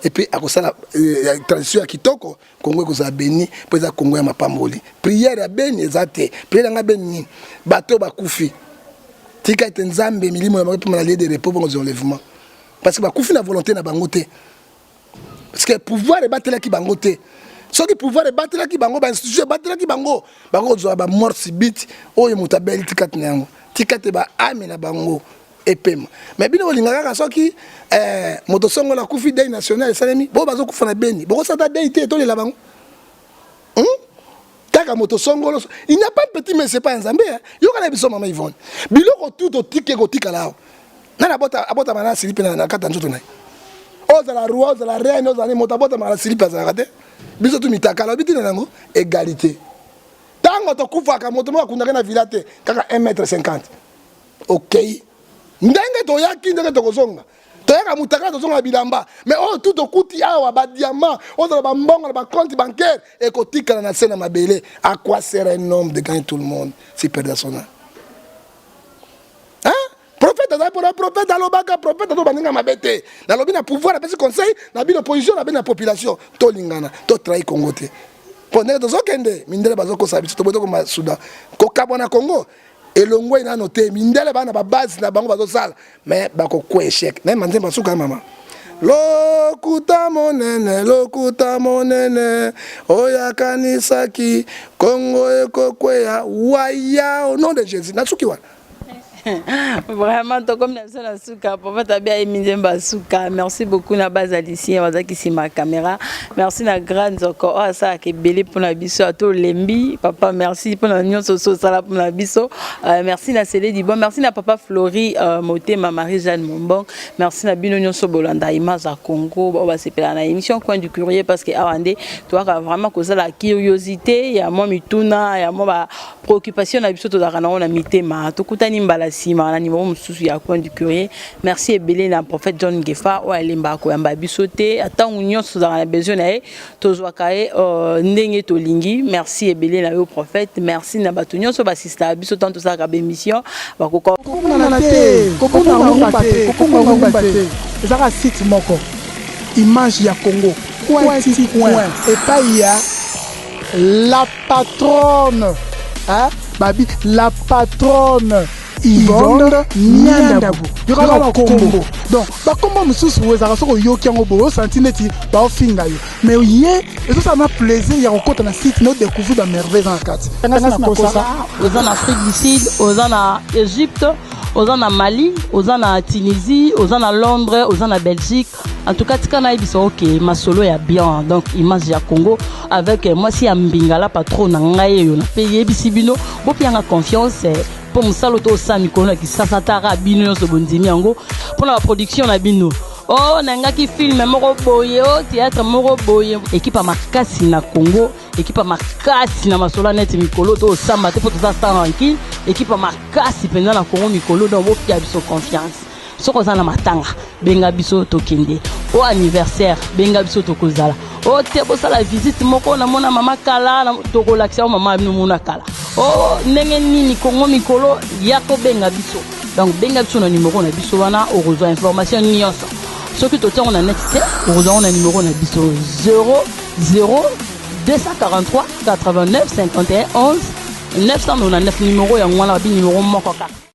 epuis akosala euh, transition ya kitoko Congo ekozala beni mpo eza Congo ya mapamboli. Prière ya beni eza te. Prière yanga beni nini? Bato bakufi. Tika ete Nzambe milimo na bango epema na lieu de repos bongo enlèvement. Parce que bakufi na volonté na bango te. Parce que pouvoir ebatelaki bango te. Soki pouvoir ebatelaki bango, ba institution ebatelaki bango, bakozwa ba mort subite oyo moto abeli tika na yango. Tika te ba ame na bango epema mais bino bolinga kaka soki eh, moto songola akufi deuil national esalemi bo bazokufa na beni bokosala ata deuil te tolela bango hmm? kaka moto songolo il n'y a pas petit monsieur pas ya nzambe yoka na biso mama Yvonne biloko tu totike kotikala awa nani abotama na silipe na kati ya nzoto na ye ozala roi ozala reine ozala nini moto abotamaka na silipe azalaka te biso tu mitakala obi ntina yango égalité ntango tokufaka moto moko akundaka na villa te kaka 1 mètre 50 okei ndenge toyaki ndenge tokozonga toyaka mutakala tozonga na bilamba mais oyo tu tokuti awa badiamant ozala bambongo na bacompte bancaire ekotikala na se na mabele. À quoi sert un homme de gagner tout le monde si perdre son âme? Hein? Prophète azali mpona prophète alobaka prophète azoba ndenge mabe te nalobi na pouvoir apesi conseil na bino opposition na bino na population tolingana totrahi Congo te mpo ndenge tozokende mindele bazokosa biso toboyi tokoma Soudan kokabwa na Congo elongwei nano te mindele bana ba base na bango bazosala mais bakokwa échec na manzemba suka mama lokuta monene lokuta monene oyo akanisaki Kongo ekokweya waya au nom de Jésus nasuki wana. Vraiment, tokomi na biso na suka. Prophète abi ayemi nzembo ya suka. Merci beaucoup na bazalicien bazalaki nsima ya caméra. Merci na grand nzoko oyo asalaka ebele mpona biso, ata olembi papa, merci mpona nyonso oso osala mpona biso. Merci na Sele Dibon, merci na papa Flori Motema, Marie Jeanne Mombong. Merci na bino nyonso bolanda Image ya Congo, oyo basepelaka na émission Coin du Courrier, parce que awa nde toyaka vraiment kozala curiosité ya mwa mituna, ya mwa ba préoccupation na biso tozalaka nango na mitema. Tokutani mbala nsima na nimero mosusu ya Coin du Courrier. Merci ebele na prophète John Ngefa oyo alembaka koyamba biso te. Ntango nyonso tozalaka na besoin na ye, tozwaka ye ndenge tolingi. Merci ebele na yo, prophète. Merci na bato nyonso basistaka biso ntango tosalaka baémission bakoka. Kobungana te, kobunga rumba te, kobunga rumba te. Ezaka site moko, Image ya Congo, coin ti coin, epai ya la patronne, hein? Babi la patronne Yvonne Miandabu. Yokaka bakombo, donc bakombo mosusu ezalaka soki oyoki yango boye, osanti neti baofinga yo, mais ye ezosala na plaisir ya kokɔta na site na odécouvrir bamerveille eza na kati. Ngasi nakosa. Oza na Afrique du Sud, oza na Égypte, oza na Mali, oza na Tunisie, oza na Londres, oza na Belgique, en tout cas tika nayebisa oke masolo ya bien. Donc Image ya Congo avec mwasi ya mbingala, patron na ngai oyo nape yebisi bino, bopianga confiance mpo mosala to osala mikolo na Kisasa taka bino nyonso bondimi yango mpona baproduction na bino. O nangaki film moko boye, o théâtre moko boye, équipe ya makasi na Congo, équipe ya makasi na masolo ya neti mikolo to osamba te mpo toza tranquille. Équipe ya makasi mpenza na Congo mikolo, donc bopia biso confiance. Soki oza na matanga, benga biso tokende. O anniversaire, benga biso tokozala. O te bosala visite moko, namona mama kala, tokolakisa o mama bino mona kala. O ndenge nini Kongo mikolo ya kobenga biso. Donc benga biso na numero na biso wana, okozwa information nyonso. Soki totiango na net te, okozwa ngo na numero na biso 00 243 89 51 11 999. Numero yango wana, babi numero moko kaka.